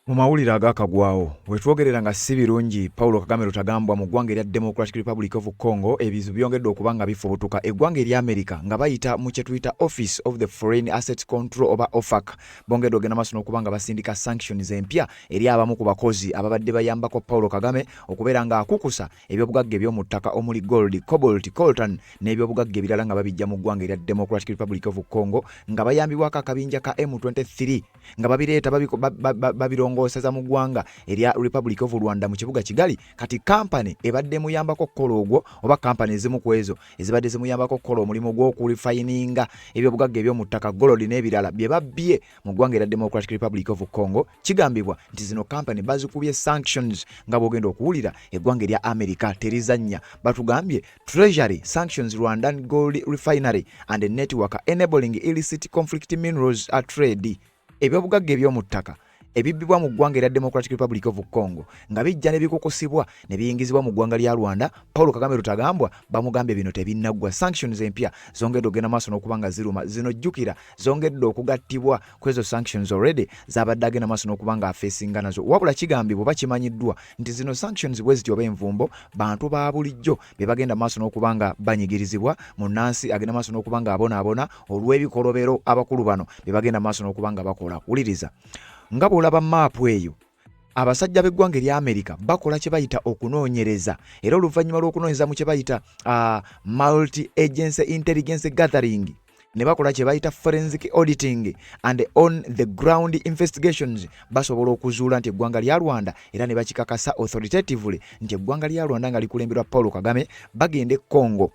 Mu mawulire agakagwawo wetwogerera nga si birungi, Paulo Kagame Rutagambwa mu ggwanga erya Democratic Republic of Congo ebizibu byongedde okuba nga bifubutuka. Eggwanga erya America nga bayita mu kye tuyita Office of the Foreign Assets Control oba OFAC bongedde ogenda maaso n'okuba nga basindika sanctions empya eri abamu ku bakozi ababadde bayambako Paulo Kagame okubeera ng'akukusa ebyobugagga eby'omu ttaka omuli gold, cobalt, coltan n'ebyobugagga ebirala nga babijja mu ggwanga erya Democratic Republic of Congo nga bayambibwako akabinja ka M23 nga babireeta babirongooseza mu ggwanga erya Republic of Rwanda mu kibuga Kigali. Kati kampani ebadde emuyambako okukola ogwo oba kampani ezimu ku ezo ezibadde zimuyambako okukola omulimu gw'okulifayininga ebyobugagga eby'omu ttaka, gold n'ebirala bye babbye mu ggwanga erya Democratic Republic of Congo, kigambibwa nti zino kampani bazikubye sanctions. Nga bw'ogenda okuwulira, eggwanga erya America terizannya. Batugambye, "Treasury sanctions Rwandan gold refinery and network enabling illicit conflict minerals trade." Ebyobugagga eby'omu ttaka ebibbibwa mu ggwanga erya Democratic Republic of Congo nga bijja ne bikukusibwa ne biyingizibwa mu ggwanga lya Rwanda, Paulo Kagame Rutagambwa bamugambye bino tebinnaggwa. Sanctions empya zongedde okugenda maaso n'okuba nga ziruma. Zino jjukira zongedde okugattibwa ku ezo sanctions already zabadde agenda maaso n'okuba nga afeesinga nazo. Wabula kigambibwa oba kimanyiddwa nti zino sanctions bwe zityo oba envumbo, bantu ba bulijjo be bagenda maaso n'okuba nga banyigirizibwa. Munnansi agenda maaso n'okuba nga abonaabona olw'ebikolobero abakulu bano bye bagenda maaso n'okuba nga bakola. Wuliriza, nga bw'olaba maapu eyo, abasajja b'eggwanga erya Amerika bakola kye bayita okunoonyereza, era oluvannyuma lw'okunoonyereza mu kye bayita multi agency intelligence gathering ne bakola kye bayita forensic auditing and on the ground investigations, basobola okuzuula nti eggwanga lya Rwanda, era ne bakikakasa authoritatively nti eggwanga lya Rwanda nga likulemberwa Paulo Kagame bagenda e Congo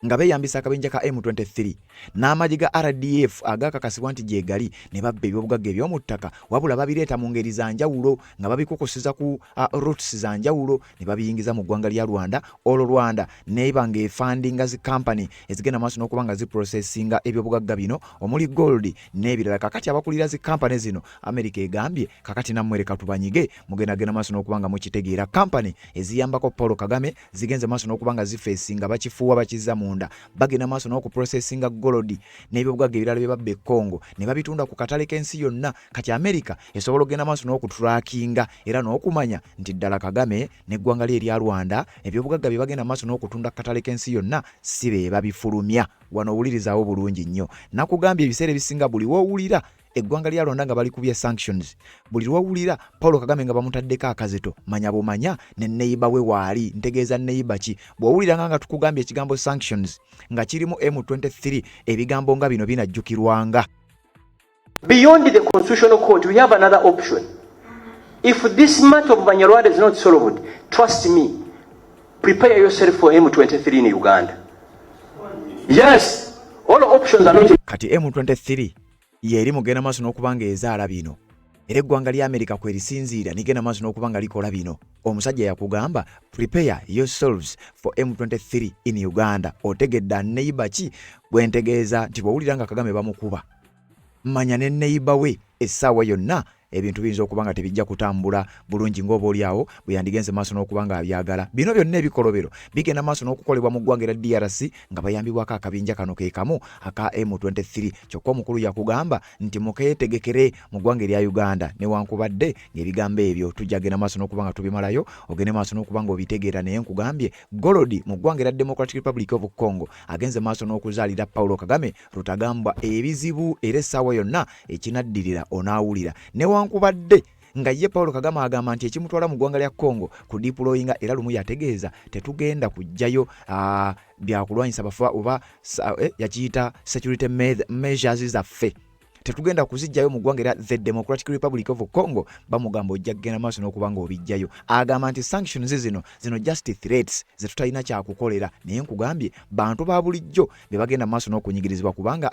nga beeyambisa akabinja ka M23 n'amagye ga RDF agakakasibwa nti gyegali ne babba ebyobugagga eby'omu ttaka. Wabula babireeta mu ngeri za njawulo nga babikukusiza ku routes za njawulo ne babiyingiza mu ggwanga lya Rwanda. Olwo Rwanda neeba ng'efundinga zi company ezigenda maaso n'okuba nga ziprocessinga ebyobugagga bino omuli gold n'ebirala. Kakati abakulira zi company zino, America egambye, kakati nammwe leka tubanyige, mugendagenda maaso n'okuba nga mukitegeera. Company eziyambako Paul Kagame zigenze maaso n'okuba nga zifeesinga bakifuuwa bakizza munda, bagenda maaso n'okuprocessinga gold n'ebyobugagga ebirala bye babba e Congo ne babitunda ku katale k'ensi yonna. Kati America esobola okugenda maaso n'okutrackinga era n'okumanya nti ddala Kagame n'eggwanga lye erya Rwanda ebyobugagga bye bagenda maaso n'okutunda ku katale k'ensi yonna si be babifulumya. Wano owulirizaawo bulungi nnyo. Nakugambye, ebiseera ebisinga buli woowulira eggwanga lya Rwanda nga balikubye sanctions, buli lwowulira Paulo Kagame nga bamutaddeko akazito, manya bumanya ne neighbour we waali. Ntegeeza neighbour ki? Bw'owuliranga nga tukugambye ekigambo sanctions nga kirimu M23, ebigambo nga bino binajjukirwanga. Beyond the Constitutional Court, we have another option. If this matter of Banyarwanda is not solved, trust me, prepare yourself for M23 in Uganda. Yes, all options are not Kati M23 yeri mugenda maaso n'okuba nga ezaala bino, era eggwanga lya Amerika kwerisinziira ligenda maaso n'okuba nga likola bino. Omusajja yakugamba, "Prepare yourselves for M23 in Uganda." Otegedde neighbour ki bwentegeeza? Nti bw'owulira nga Kagame bamukuba, manya ne neighbour we essaawa yonna ebintu biyinza okuba nga tebijja kutambula bulungi ng'oba oli awo bwe yandigenze maaso n'okuba nga abyagala. Bino byonna ebikolobero bigenda maaso n'okukolebwa mu ggwanga erya DRC nga bayambibwako akabinja kano ke kamu aka M23. Kyokka omukulu yakugamba nti mukeetegekere mu ggwanga erya Uganda, newankubadde ng'ebigambo ebyo tujja genda maaso n'okuba nga tubimalayo, ogende maaso n'okuba nga obitegeera. Naye nkugambye, gold mu ggwanga erya Democratic Republic of Congo agenze maaso n'okuzaalira Paulo Kagame Rutagambwa ebizibu, era essaawa yonna ekinaddirira onaawulira, newankubadde nga ye Paulo Kagame agamba nti ekimutwala mu ggwanga lya Congo ku deployinga, era lumu yategeeza tetugenda kuggyayo byakulwanyisa bafa oba yakiyita security measures zaffe, tetugenda kuzijjayo mu ggwanga era the Democratic Republic of Congo. Bamugamba ojja kugenda maaso n'okuba nga obijjayo. Agamba nti sanctions zino just threats zetutalina kyakukolera. Naye nkugambye, bantu ba bulijjo be bagenda maaso n'okunyigirizibwa kubanga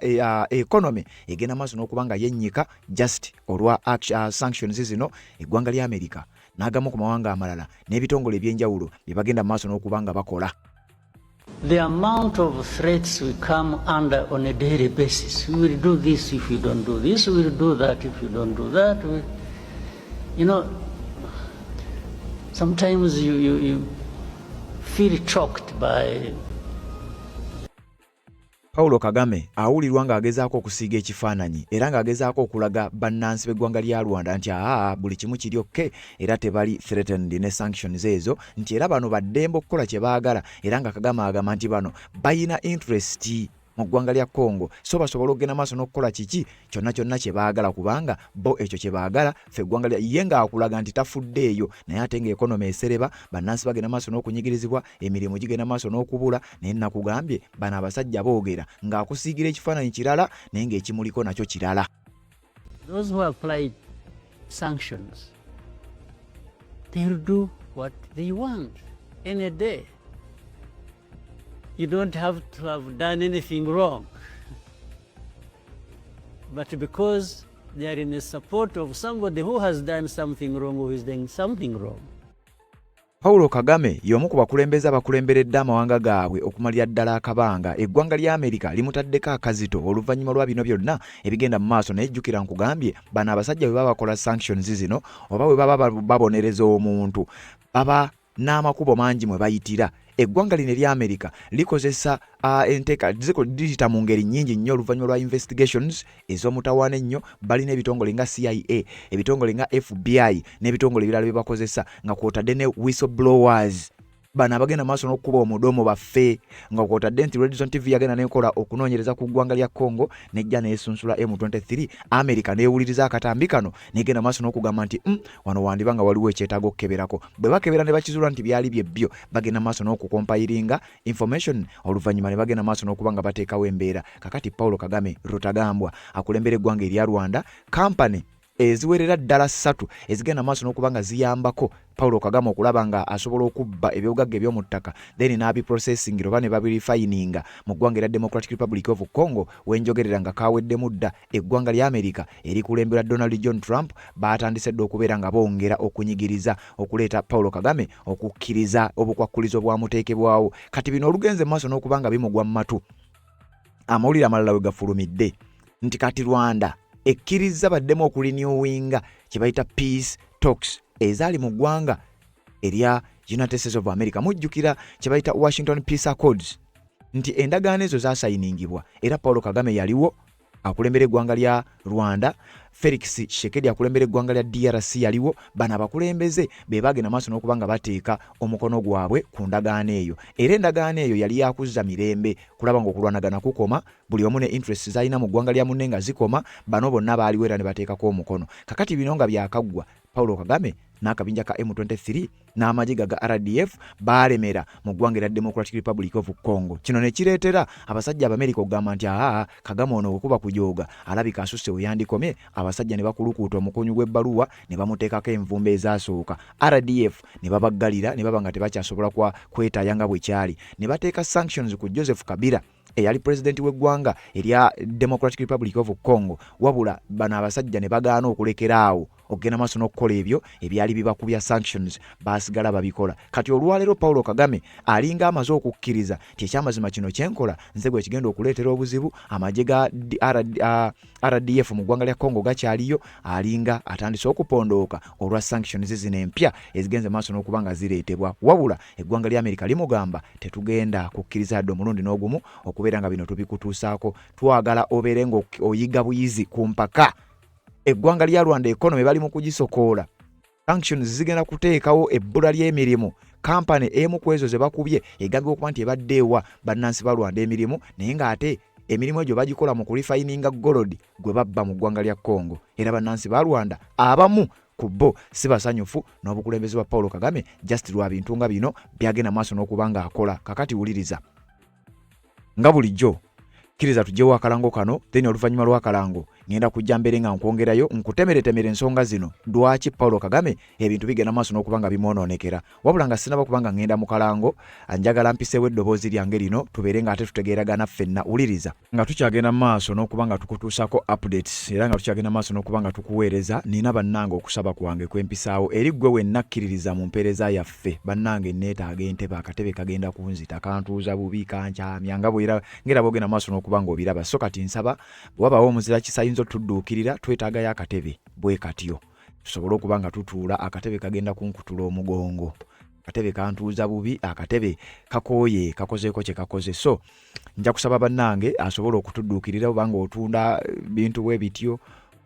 economy egenda maaso n'okuba nga yennyika just olwa sanctions zino eggwanga lya America n'agamu ku mawanga amalala n'ebitongole ebyenjawulo bye bagenda maaso n'okuba nga bakola. The amount of threats we come under on a daily basis. We will do this if you don't do this, we will do that if you don't do that. Sometimes you feel choked by Paulo Kagame awulirwa ng'agezaako okusiiga ekifaananyi era ng'agezaako okulaga bannansi b'eggwanga lya Rwanda nti aa buli kimu kiri okay era tebali threatened ne sanctions ezo, nti era bano baddembe okukola kye baagala, era nga Kagame agamba nti bano bayina interest mu ggwanga lya Congo so basobola okugenda maaso n'okukola kiki kyonna kyonna kye baagala kubanga bo ekyo kye baagala ffe eggwanga lya ye ng'akulaga nti tafuddeeyo, naye ate ng'ekonomi esereba, bannansi bagenda maaso n'okunyigirizibwa, emirimu gigenda maaso n'okubula. Naye nakugambye bano abasajja boogera ng'akusiigira ekifaananyi kirala naye ng'ekimuliko nakyo kirala. Those who apply sanctions, they'll do what they want any day. You don't have to have done anything wrong. But because they are in the support of somebody who has done something wrong, who is doing something wrong. Paulo Kagame y'omu ku bakulembeze abakulemberedde amawanga gaabwe okumalira ddala akabanga. Eggwanga lya Amerika limutaddeko akazito oluvannyuma lwa bino byonna ebigenda mu maaso, naye jjukira nkugambye bano abasajja bwe baba bakola sanctions zino oba bwe baba babonereza omuntu baba n'amakubo mangi mwe bayitira. Eggwanga lino erya Amerika likozesa enteeka liyita mu ngeri nnyingi nnyo oluvannyuma lwa investigations ez'omutawaana ennyo. Balina ebitongole nga CIA, ebitongole nga FBI n'ebitongole ebirala bye bakozesa nga kwotadde ne whistleblowers, bano abagenda maaso n'okukuba omudomo baffe, nga kwotadde nti Redson TV yagenda nekola okunoonyereza ku ggwanga lya Congo nejja neesunsula M23. America neewuliriza akatambi kano negenda maaso n'okugamba nti wano wandiba nga waliwo ekyetaaga okukeberako. Bwe bakebera ne bakizuula nti byali byebbyo, bagenda maaso n'okucompilinga information, oluvannyuma ne bagenda maaso n'okuba nga bateekawo embeera. Kakati Paulo Kagame Rutagambwa akulembera eggwanga erya Rwanda, kampani eziwerera ddala ssatu ezigenda maaso n'okuba nga ziyambako Paulo Kagame okulaba nga asobola okubba ebyobugagga eby'omu ttaka then n'abiprocessing oba ne babirefininga mu ggwanga erya Democratic Republic of Congo, wenjogerera nga kaweddemu dda. Eggwanga lya America erikulemberwa Donald John Trump baatandise dda okubeera nga bongera okunyigiriza okuleeta Paulo Kagame okukkiriza obukwakkulizo bwamuteekebwawo. Kati bino olugenze mu maaso n'okuba nga bimugwa mu matu, amawulire amalala we gafulumidde nti kati Rwanda ekkiriza baddemu okurenewinga kye bayita peace talks ezaali mu ggwanga erya United States of America. Mujjukira kye bayita Washington Peace Accords, nti endagaano ezo zasayiningibwa era Paulo Kagame yaliwo akulembera eggwanga lya Rwanda, Felix Tshisekedi akulembera eggwanga lya DRC yaliwo. Bano abakulembeze be bagenda maaso n'okuba nga bateeka omukono gwabwe ku ndagaano eyo, era endagaano eyo yali yakuzza mirembe, kulaba ng'okulwanagana kukoma, buli omu ne interest zalina mu ggwanga lya munne nga zikoma. Bano bonna baaliwo era ne bateekako omukono. Kakati bino nga byakaggwa, Paulo Kagame n'akabinja ka M23 n'amagye ga RDF baalemera mu ggwanga erya Democratic Republic of Congo. Kino ne kireetera abasajja Abamerika okugamba nti aa Kagame ono wekuba kujooga alabika asusse we yandikomye. Abasajja ne bakulukuuta omukunyu gw'ebbaluwa ne bamuteekako envumbo ezasooka, RDF ne babaggalira ne baba nga tebakyasobola kwetaaya nga bwe kyali, ne bateeka sanctions ku Joseph Kabila eyali pulezidenti w'eggwanga erya Democratic Republic of Congo. Wabula bano abasajja ne bagaana okulekera awo okugenda maaso n'okukola ebyo ebyali bibakubya sanctions, baasigala babikola. Kati olwaleero Paulo Kagame alinga amaze okukkiriza nti ekyamazima kino kyenkola nze gwe kigenda okuleetera obuzibu. Amagye ga RDF mu ggwanga lya Congo gakyaliyo, alinga atandise okupondooka olwa sanctions zino empya ezigenze maaso n'okuba nga zireetebwa. Wabula eggwanga lya Amerika limugamba tetugenda kukkiriza yadde omulundi n'ogumu okubeera nga bino tubikutuusaako, twagala obeere nga oyiga buyizi ku mpaka. Eggwanga lya Rwanda economy bali mu kugisokoola, sanctions zigenda kuteekawo ebbula ly'emirimu. Kampani emu ku ezo ze bakubye egambibwa okuba nti ebadde ewa bannansi ba Rwanda emirimu, naye ng'ate emirimu egyo bagikola mu kurefininga gold gwe babba mu ggwanga lya Congo, era bannansi ba Rwanda abamu ku bo si basanyufu n'obukulembeze bwa Paulo Kagame just lwa bintu nga bino byagenda maaso n'okuba ng'akola. Kakati wuliriza, nga bulijjo kkiriza tugyewo akalango kano, then oluvannyuma lw'akalango ngenda kujja mbeere nga nkwongerayo nkutemeretemere ensonga zino, lwaki Paulo Kagame ebintu bigenda maaso n'okuba nga bimwonoonekera. Wabula nga sinaba kuba nga ngenda mu kalango, njagala mpiseewo eddoboozi lyange lino tubeere nga ate tutegeeragana ffenna. Wuliriza. Nga tukyagenda mu maaso n'okuba nga tukutuusaako updates era nga tukyagenda maaso n'okuba nga tukuweereza, nina bannange okusaba kwange kwempisaawo eri ggwe wenna kkiririza mu mpeereza yaffe. Bannange, neetaaga entebe, akatebe kagenda kunzita, kantuuza bubi, kankyamya nga bwera ngera bwogenda maaso n'okuba nga obiraba. So kati nsaba bwe wabaawo omuzira kisa ayinza otudduukirira, twetaagayo akatebe bwe katyo tusobole okuba nga tutuula. Akatebe kagenda kunkutula omugongo. Akatebe kantuuza bubi, akatebe kakooye, kakozeeko kye kakoze. So nja kusaba bannange asobola okutudduukirira, oba nga otunda bintu bwe bityo,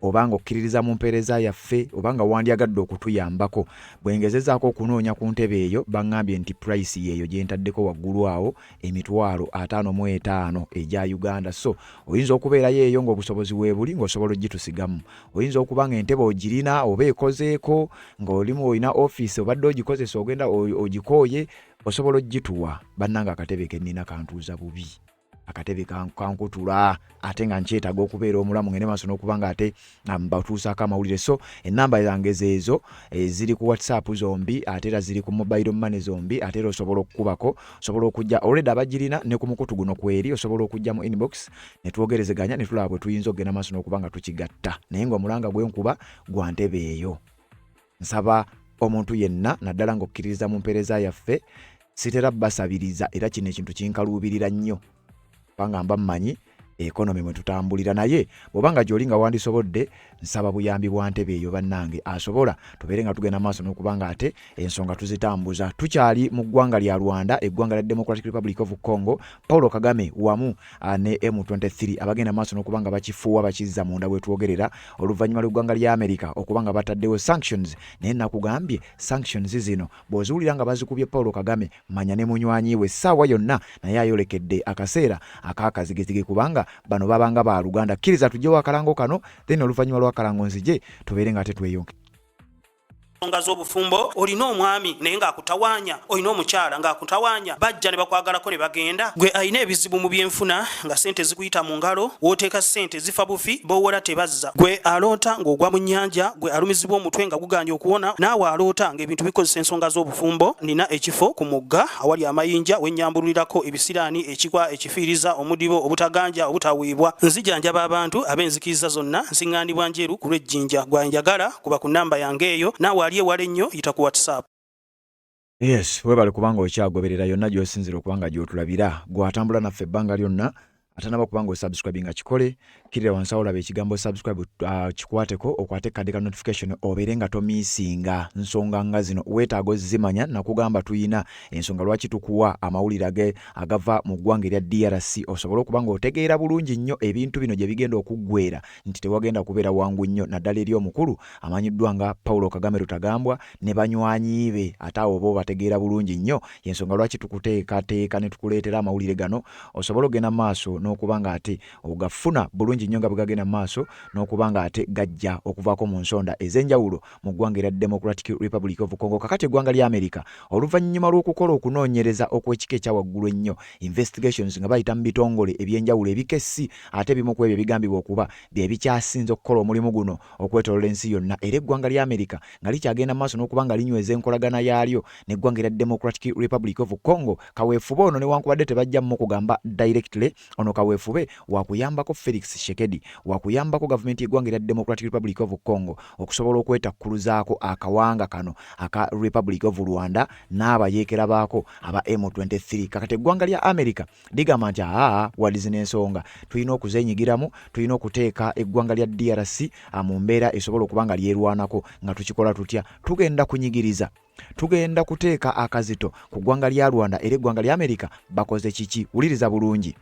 oba nga okkiririza mu mpeereza yaffe, oba nga wandyagadde okutuyambako. Bwe ngezezaako okunoonya ku ntebe eyo, baŋŋambye nti price yeeyo gye ntaddeko waggulu awo, 550 egya Uganda. So oyinza okubeerayo eyo ng'obusobozi weebuli, ng'osobola ogitusigamu. Oyinza okuba nga entebe ogirina oba ekozeeko, ng'olimu olina ofiisi obadde ogikozesa, ogenda ogikooye, osobola ogituwa. Bannange, akatebe kennina kantuuza bubi, akatebe kankutula, ate nga nkyetaaga okubeera omulamu ngende maaso n'okuba nga ate mbatuusaako amawulire. So enamba zange zeezo eziri ku WhatsApp zombi, ate era ziri ku mobile money zombi. Ate era osobola okukubako, osobola okujja, already abagirina ne ku mukutu guno kweri, osobola okujja mu inbox ne twogerezeganya ne tulaba bwe tuyinza okugenda maaso n'okuba nga tukigatta. Naye ng'omulanga gwenkuba gwa ntebe eyo. Nsaba omuntu yenna, naddala ng'okkiririza mu mpeereza yaffe. Sitera basabiriza, era kino ekintu kinkaluubirira nnyo kubanga mba mmanyi economy mwe tutambulira. Naye bw'oba nga gy'oli nga wandisobodde, nsaba buyambi bwa ntebe eyo. Bannange, asobola, tubeere nga tugenda maaso n'okuba nga ate ensonga tuzitambuza. Tukyali mu ggwanga lya Rwanda, eggwanga lya Democratic Republic of Congo, Paulo Kagame wamu ne M23 abagenda maaso n'okuba nga bakifuuwa bakizza munda bwetwogerera, oluvannyuma lw'eggwanga lya America okuba nga bataddewo sanctions. Naye nakugambye, sanctions zino bw'oziwulira nga bazikubye Paulo Kagame, manya ne munywanyi we essaawa yonna naye ayolekedde akaseera ak'akazigizigi, kubanga bano babanga ba luganda. Kkiriza tugyewo akalango kano, then oluvannyuma lw'akalango nzije tubeere nga ate tweyonke. Ensonga z'obufumbo: olina omwami naye ng'akutawaanya, olina omukyala ng'akutawaanya, bajja ne bakwagalako ne bagenda. Gwe alina ebizibu mu byenfuna, nga sente zikuyita mu ngalo, w'oteeka sente zifa bufi, b'owola tebazza. Gwe aloota ng'ogwa mu nnyanja, gwe alumizibwa omutwe nga guganye okuwona, naawe aloota ng'ebintu bikozesa ensonga z'obufumbo, nina ekifo ku mugga awali amayinja wennyambululirako ebisiraani, ekikwa, ekifiiriza, omudibo, obutaganja, obutaweebwa. Nzijanjaba abantu ab'enzikiriza zonna, nsiŋŋaanibwa Njeru ku lw'Ejjinja. Gwanjagala kuba ku nnamba yange eyo, naawe ali ewala ennyo yita ku WhatsApp. Yes, webale kubanga okyagoberera yonna gy'osinzira okuba nga gy'otulabira. Gw'atambula naffe ebbanga lyonna, atanaba kubanga osubscribe nga kikole, kirira wansi awo olaba ekigambo subscribe, kikwateko, okwate kadde ka notification, obeere nga tomiisinga nsonga nga zino. Weetaaga ozimanya. Nakugamba tuyina ensonga lwaki tukuwa amawulire agava mu ggwanga erya DRC, osobole okuba ng'otegeera bulungi nnyo ebintu bino gye bigenda okuggwera, nti tewagenda kubeera wangu nnyo, naddala eri omukulu amanyiddwa nga Paulo Kagame Rutagambwa ne banywanyi be. Ate awo oba obategeera bulungi nnyo, yensonga lwaki tukuteekateeka ne tukuleetera amawulire gano, osobole okugenda mu maaso n'okuba nga ate ogafuna bulungi nnyo nga bwe gagenda mu maaso n'okuba nga ate gajja okuvaako mu nsonda ez'enjawulo mu ggwanga erya Democratic Republic of Congo. Kakati eggwanga lya America, oluvannyuma lw'okukola okunoonyereza okw'ekika ekya waggulu ennyo, investigations, nga bayita mu bitongole ebyenjawulo ebikessi, ate ebimu ku ebyo ebigambibwa okuba bye bikyasinze okukola omulimu guno okwetoolola ensi yonna, era eggwanga lya America nga likyagenda mu maaso n'okuba nga linyweza enkolagana yaalyo n'eggwanga erya Democratic Republic of Congo, kaweefube ono newankubadde tebajja mukugamba directly, ono kaweefube wakuyambako Felix Tshisekedi, wakuyambako gavumenti y'eggwanga erya Democratic Republic of Congo okusobola okwetakkuluzaako akawanga kano aka Republic of Rwanda n'abayeekera baako aba M23. Kakati eggwanga lya America ligamba nti aa, wadde zino ensonga tulina okuzenyigiramu, tulina okuteeka eggwanga lya DRC mu mbeera esobola okuba nga lyerwanako. Nga tukikola tutya? Tugenda kunyigiriza, tugenda kuteeka akazito ku ggwanga lya Rwanda. Era eggwanga lya Amerika bakoze kiki? Wuliriza bulungi.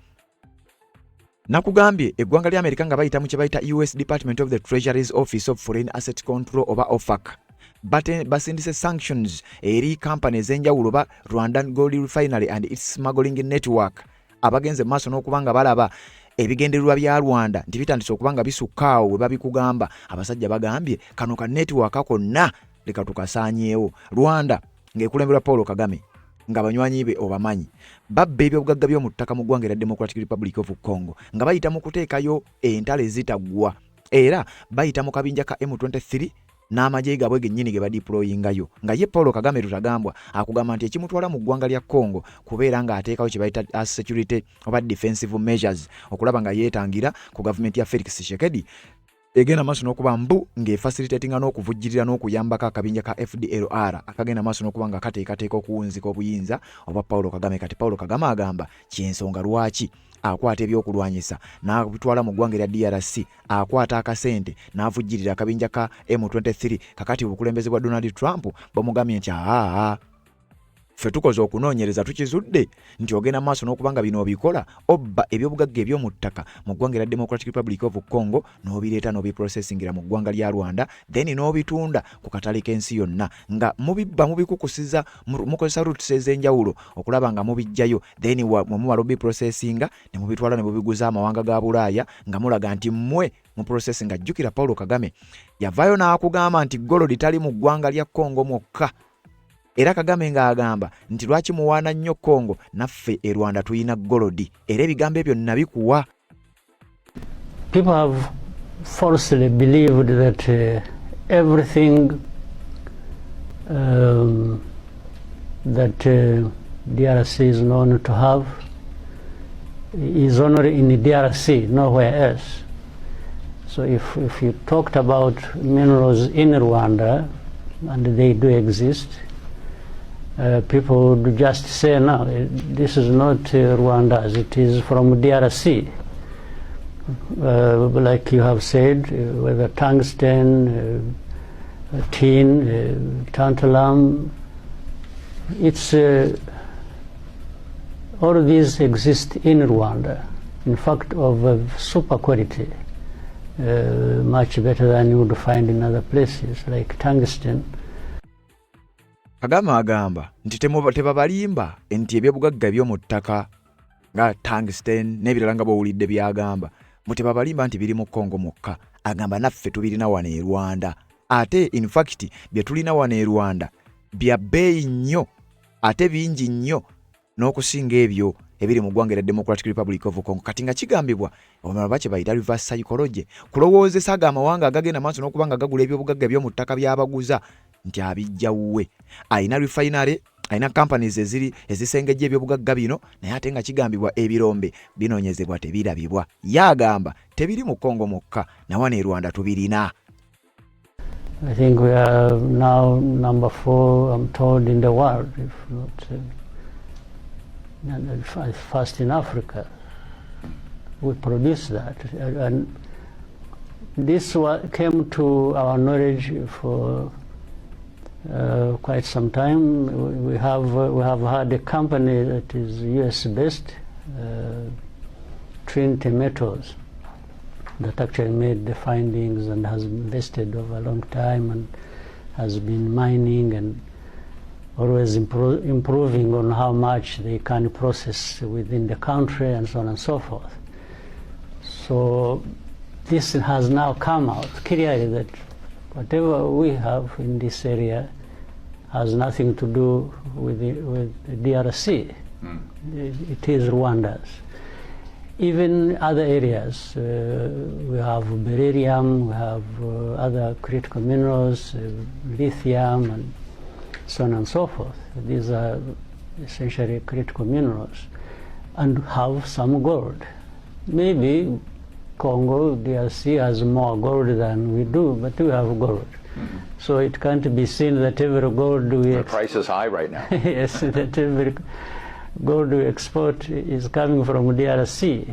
Nakugambye eggwanga lya Amerika nga bayita mu kye bayita US Department of the Treasury's Office of Foreign Asset Control oba OFAC, basindise sanctions eri kampani ez'enjawulo ba Rwandan Gold Refinery and its smuggling network, abagenze maaso n'okuba nga balaba ebigendererwa bya Rwanda nti bitandise okuba nga bisukkaawo. Bwe babikugamba, abasajja bagambye kano ka network konna leka tukasaanyeewo. Rwanda ng'ekulemberwa Paul Kagame nga banywanyi be obamanyi, babba ebyobugagga by'omu ttaka mu ggwanga erya Democratic Republic of Congo nga bayita mu kuteekayo entalo ezitaggwa, era bayita mu kabinja ka M23 n'amagye gaabwe gennyini ge badeployingayo. Nga ye Paul Kagame Rutagambwa akugamba nti ekimutwala mu ggwanga lya Congo kubeera ng'ateekawo kye bayita security oba defensive measures, okulaba nga yeetangira ku gavumenti ya Felix Tshisekedi egenda maaso n'okuba mbu ng'efacilitatinga n'okuvujjirira n'okuyambako akabinja ka FDLR akagenda maaso n'okuba nga kateekateeka okuwunzika obuyinza obwa Paulo Kagame. Kati Paulo Kagame agamba kyensonga lwaki akwata ebyokulwanyisa n'abitwala mu ggwanga erya DRC, akwata akasente n'avujjirira akabinja ka M23. Kakati obukulembeze bwa Donald Trump bamugambye nti aa. Ffe tukoze okunoonyereza tukizudde nti ogenda maaso n'okuba nga bino obikola obba ebyobugagga eby'omu ttaka mu ggwanga erya Democratic Republic of Congo n'obireeta n'obiprocesingira mu ggwanga lya Rwanda then n'obitunda ku katale k'ensi yonna nga mubibba mubikukusiza mukozesa routes ez'enjawulo okulaba nga mubiggyayo then mwe mumala obiprocesinga ne mubitwala ne mubiguza amawanga ga Bulaaya nga mulaga nti mmwe mu process nga jjukira Paulo Kagame yavaayo n'akugamba nti golodi tali mu ggwanga lya Congo mwokka. Era Kagame ng'agamba nti lwaki muwaana nnyo Congo naffe e Rwanda tulina golodi era ebigambo ebyo nabikuwa. People have falsely believed that everything that DRC is known to have is only in the DRC, nowhere else. So if you talked about minerals in Rwanda, and they do exist, people would just say, no, this is not Rwanda's, it is from DRC. Like you have said, whether tungsten, tin, tantalum, all these exist in Rwanda, in fact, of super quality, much better than you would find in other places, like tungsten. Kagame agamba nti tebabalimba nti ebyobugagga eby'omu ttaka nga tungsten n'ebirala nga bw'owulidde by'agamba mbu tebabalimba nti biri mu Congo mwokka. Agamba naffe tubirina wano e Rwanda, ate in fact bye tulina wano e Rwanda bya bbeeyi nnyo ate bingi nnyo n'okusinga ebyo ebiri mu ggwanga erya Democratic Republic of Congo. Kati nga kigambibwa oba kye bayita reverse psychology, kulowoozesa ago amawanga agagenda maaso n'okuba nga gagula ebyobugagga eby'omu ttaka by'abaguza nti abijja wuwe, alina refinery, alina companies eziri ezisengejja ebyobugagga bino, naye ate nga kigambibwa ebirombe binoonyezebwa tebirabibwa. Ye agamba tebiri mu Congo mwokka, nawano e Rwanda tubirina. I think we are now number 4, I'm told, in the world, if not first in Africa. We produce that. And this came to our knowledge for quite some time. We have had a company that is US-based, Trinity Metals, that actually made the findings and has invested over a long time and has been mining and always improving on how much they can process within the country and so on and so forth. So this has now come out clearly that whatever we have in this area has nothing to do with the DRC. It is Rwanda's. Even other areas, we have beryllium, we have other critical minerals, lithium, and so on and so forth. These are essentially critical minerals, and have some gold. Maybe Congo, DRC has more gold than we do, but we have gold. Mm-hmm. So it can't be seen that every gold we... The price is high right now. Yes, that every gold we export is coming from DRC.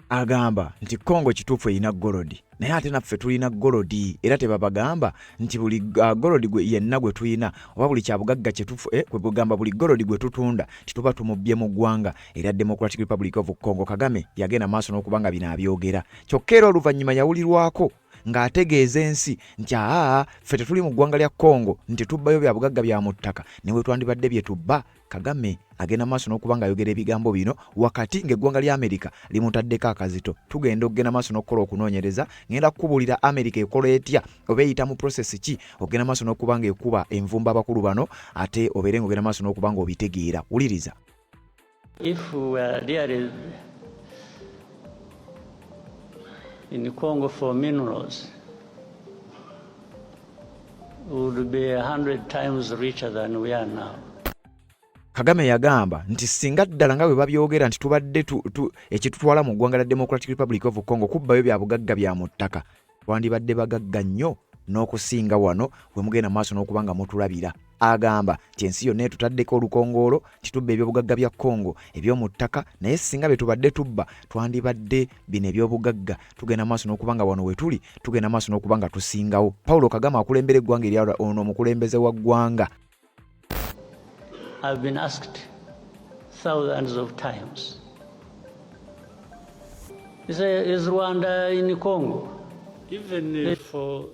Agamba nti Congo kituufu erina golodi, naye ate naffe tulina golodi, era tebabagamba nti buli golodi gwe yenna gwe tulina oba buli kyabugagga kye kwe kugamba buli golodi gwe tutunda tituba tumubbye mu ggwanga erya Democratic Republic of Congo. Kagame yagenda maaso n'okuba nga bino abyogera, kyokka era oluvannyuma yawulirwako ng'ategeeza ensi nti aa ffe tetuli mu ggwanga lya Congo nti tubbayo bya bugagga bya mu ttaka ne bwe twandibadde bye tubba. Kagame agenda maaso n'okuba ng'ayogera ebigambo bino wakati ng'eggwanga lya Amerika limutaddeko akazito. Tugenda okugenda maaso n'okukola okunoonyereza, ngenda kukubuulira Amerika ekola etya oba eyita mu process ki ogenda maaso n'okuba ng'ekuba envumbo abakulu bano, ate obeere ng'ogenda maaso n'okuba ng'obitegeera. Wuliriza. If we are really in Congo for minerals, we would be 100 times richer than we are now. Kagame yagamba nti singa ddala nga bwe babyogera nti tubadde ekitutwala mu ggwanga lya Democratic Republic of Congo kubbayo bya bugagga bya mu ttaka, twandibadde bagagga nnyo n'okusinga wano we mugenda maaso n'okuba nga mutulabira. Agamba nti ensi yonna etutaddeko olukongoolo titubba ebyobugagga bya Congo eby'omu ttaka, naye singa bye tubadde tubba twandibadde bino ebyobugagga tugenda maaso n'okuba nga wano we tuli tugenda maaso n'okuba nga tusingawo. Paulo Kagame akulembera eggwanga erya ono omukulembeze wa ggwanga. I've been asked thousands of times. You say, is Rwanda in Congo? Even for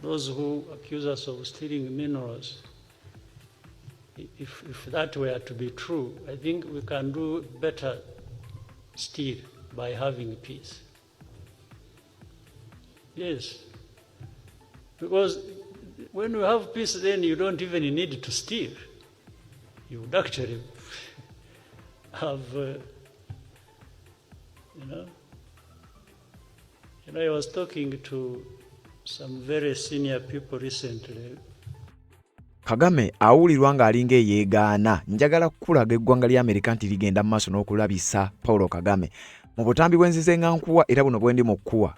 those who accuse us of stealing minerals, if that were to be true, I think we can do better still by having peace. Yes. Because when you have peace, then you don't even need to steal. You would actually have, you know. You know, I was talking to some very senior people recently. Kagame awulirwa ng'alinga eyeegaana. Njagala kukulaga eggwanga lya Amerika nti ligenda mu maaso n'okulabisa Paulo Kagame mu butambi bwe nzize nga nkuwa era buno bwe ndi mu kkuwa.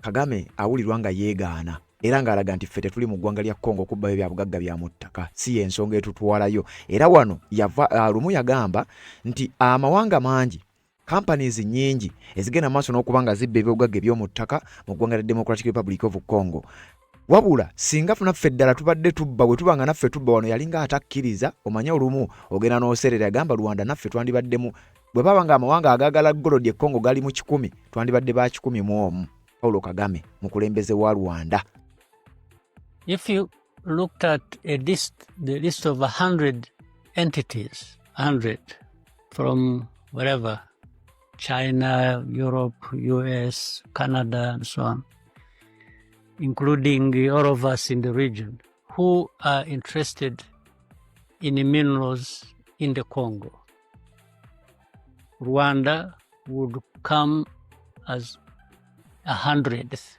Kagame awulirwa nga yeegaana era ng'alaga nti ffe tetuli mu ggwanga lya Congo kubbayo bya bugagga bya mu ttaka, si y'ensonga etutwalayo. Era wano yava lumu yagamba nti amawanga mangi, companies nnyingi ezigenda maaso n'okuba nga zibba ebyobugagga eby'omu ttaka mu ggwanga lya Democratic Republic of Congo, wabula singa naffe ddala tubadde tubba, bwe tuba nga naffe tubba. Wano yalinga atakkiriza. Omanye olumu ogenda n'oserera. Yagamba Rwanda naffe twandibaddemu, bwe baba nga amawanga agaagala gold e Congo gali mu 100, twandibadde ba 101. Paulo Kagame mukulembeze wa Rwanda. If you looked at a list, the list of 100 entities, 100 from wherever, China, Europe, US, Canada, and so on, including all of us in the region, who are interested in minerals in the Congo, Rwanda would come as 100th,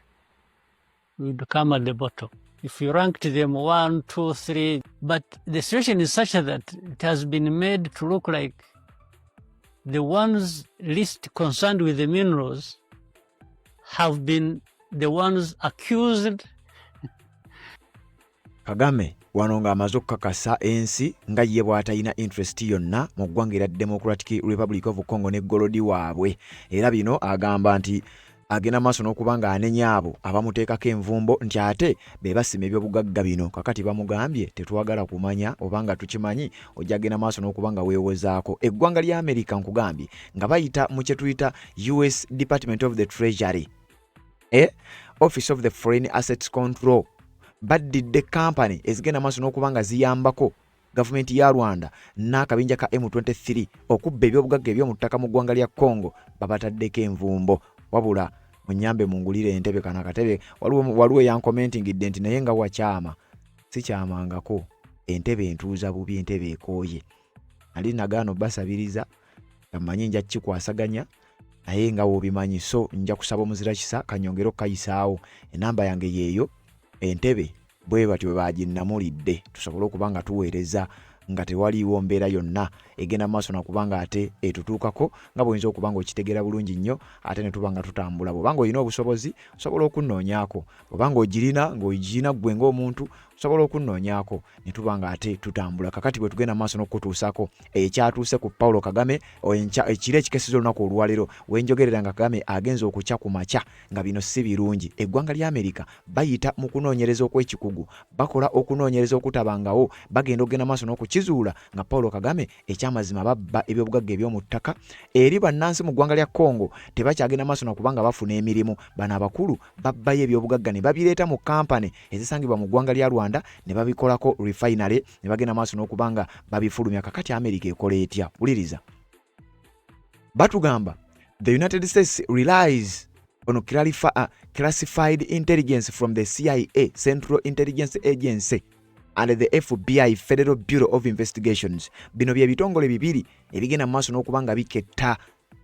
would come at the bottom. If you ranked them one, two, three, but the situation is such that it has been made to look like the ones least concerned with the minerals have been the ones accused. Kagame wano ng'amaze okukakasa ensi nga ye bw'atalina interest yonna mu ggwanga erya Democratic Republic of Congo ne gold waabwe. Era bino agamba nti agenda maaso n'okuba ng'anenya abo abamuteekako envumbo nti ate be basima ebyobugagga bino. Kakati bamugambye tetwagala kumanya oba nga tukimanyi, ojja genda maaso n'okuba nga weewozaako. Eggwanga lya Amerika, nkugambye nga bayita mu kye tuyita US Department of the Treasury, Office of the Foreign Assets Control, baddidde kampani ezigenda maaso n'okuba nga ziyambako gavumenti ya Rwanda n'akabinja ka M23 okubba ebyobugagga eby'omu ttaka mu ggwanga lya Congo. Babataddeko envumbo. Wabula munyambe mungulire entebe, kano akatebe. Waliwo eyankomentingidde nti naye nga wakyama. Sikyamangako, entebe entuuza bubi, entebe ekooye. Nali nagaana obbasabiriza nga mmanyi nja kukikwasaganya, naye nga wobimanyi. So nja kusaba omuzira kisa kanyongere okukayisaawo. Enamba yange yeeyo. Entebe bwe batyo bwe baginnamulidde tusobole okuba nga tuweereza nga tewaliiwo mbeera yonna egenda maaso nakubanga ate etutuukako, nga bw'oyinza okuba nga okitegeera bulungi nnyo, ate ne tuba nga tutambula. Bw'oba nga olina obusobozi, osobola okunnoonyaako. Bw'oba nga ogirina, ng'ogirina ggwe ng'omuntu, osobola okunnoonyaako ne tuba nga ate tutambula. Kakati bwe tugenda maaso n'okukutuusako ekyatuuse ku Paulo Kagame ekiro ekikesiza olunaku olwaleero, wenjogerera nga Kagame agenza okukya ku makya nga bino si birungi. Eggwanga lya Amerika bayita mu kunoonyereza okw'ekikugu, bakola okunoonyereza okutabangawo, bagenda okugenda maaso n'okukizuula nga Paulo Kagame ekyamazima babba ebyobugagga eby'omu ttaka eri bannansi mu ggwanga lya Congo. Tebakyagenda maaso nakubanga bafuna emirimu. Bano abakulu babbayo ebyobugagga ne babireeta mu kampani ezisangibwa mu ggwanga lya Rwanda ne babikolako refinery ne bagenda maaso n'okuba nga babifulumya. Kakati Amerika ekola etya? Wuliriza, batugamba the United States relies on classified intelligence from the CIA, Central Intelligence Agency, and the FBI, Federal Bureau of Investigations. Bino bye bitongole bibiri ebigenda mu maaso n'okuba nga biketta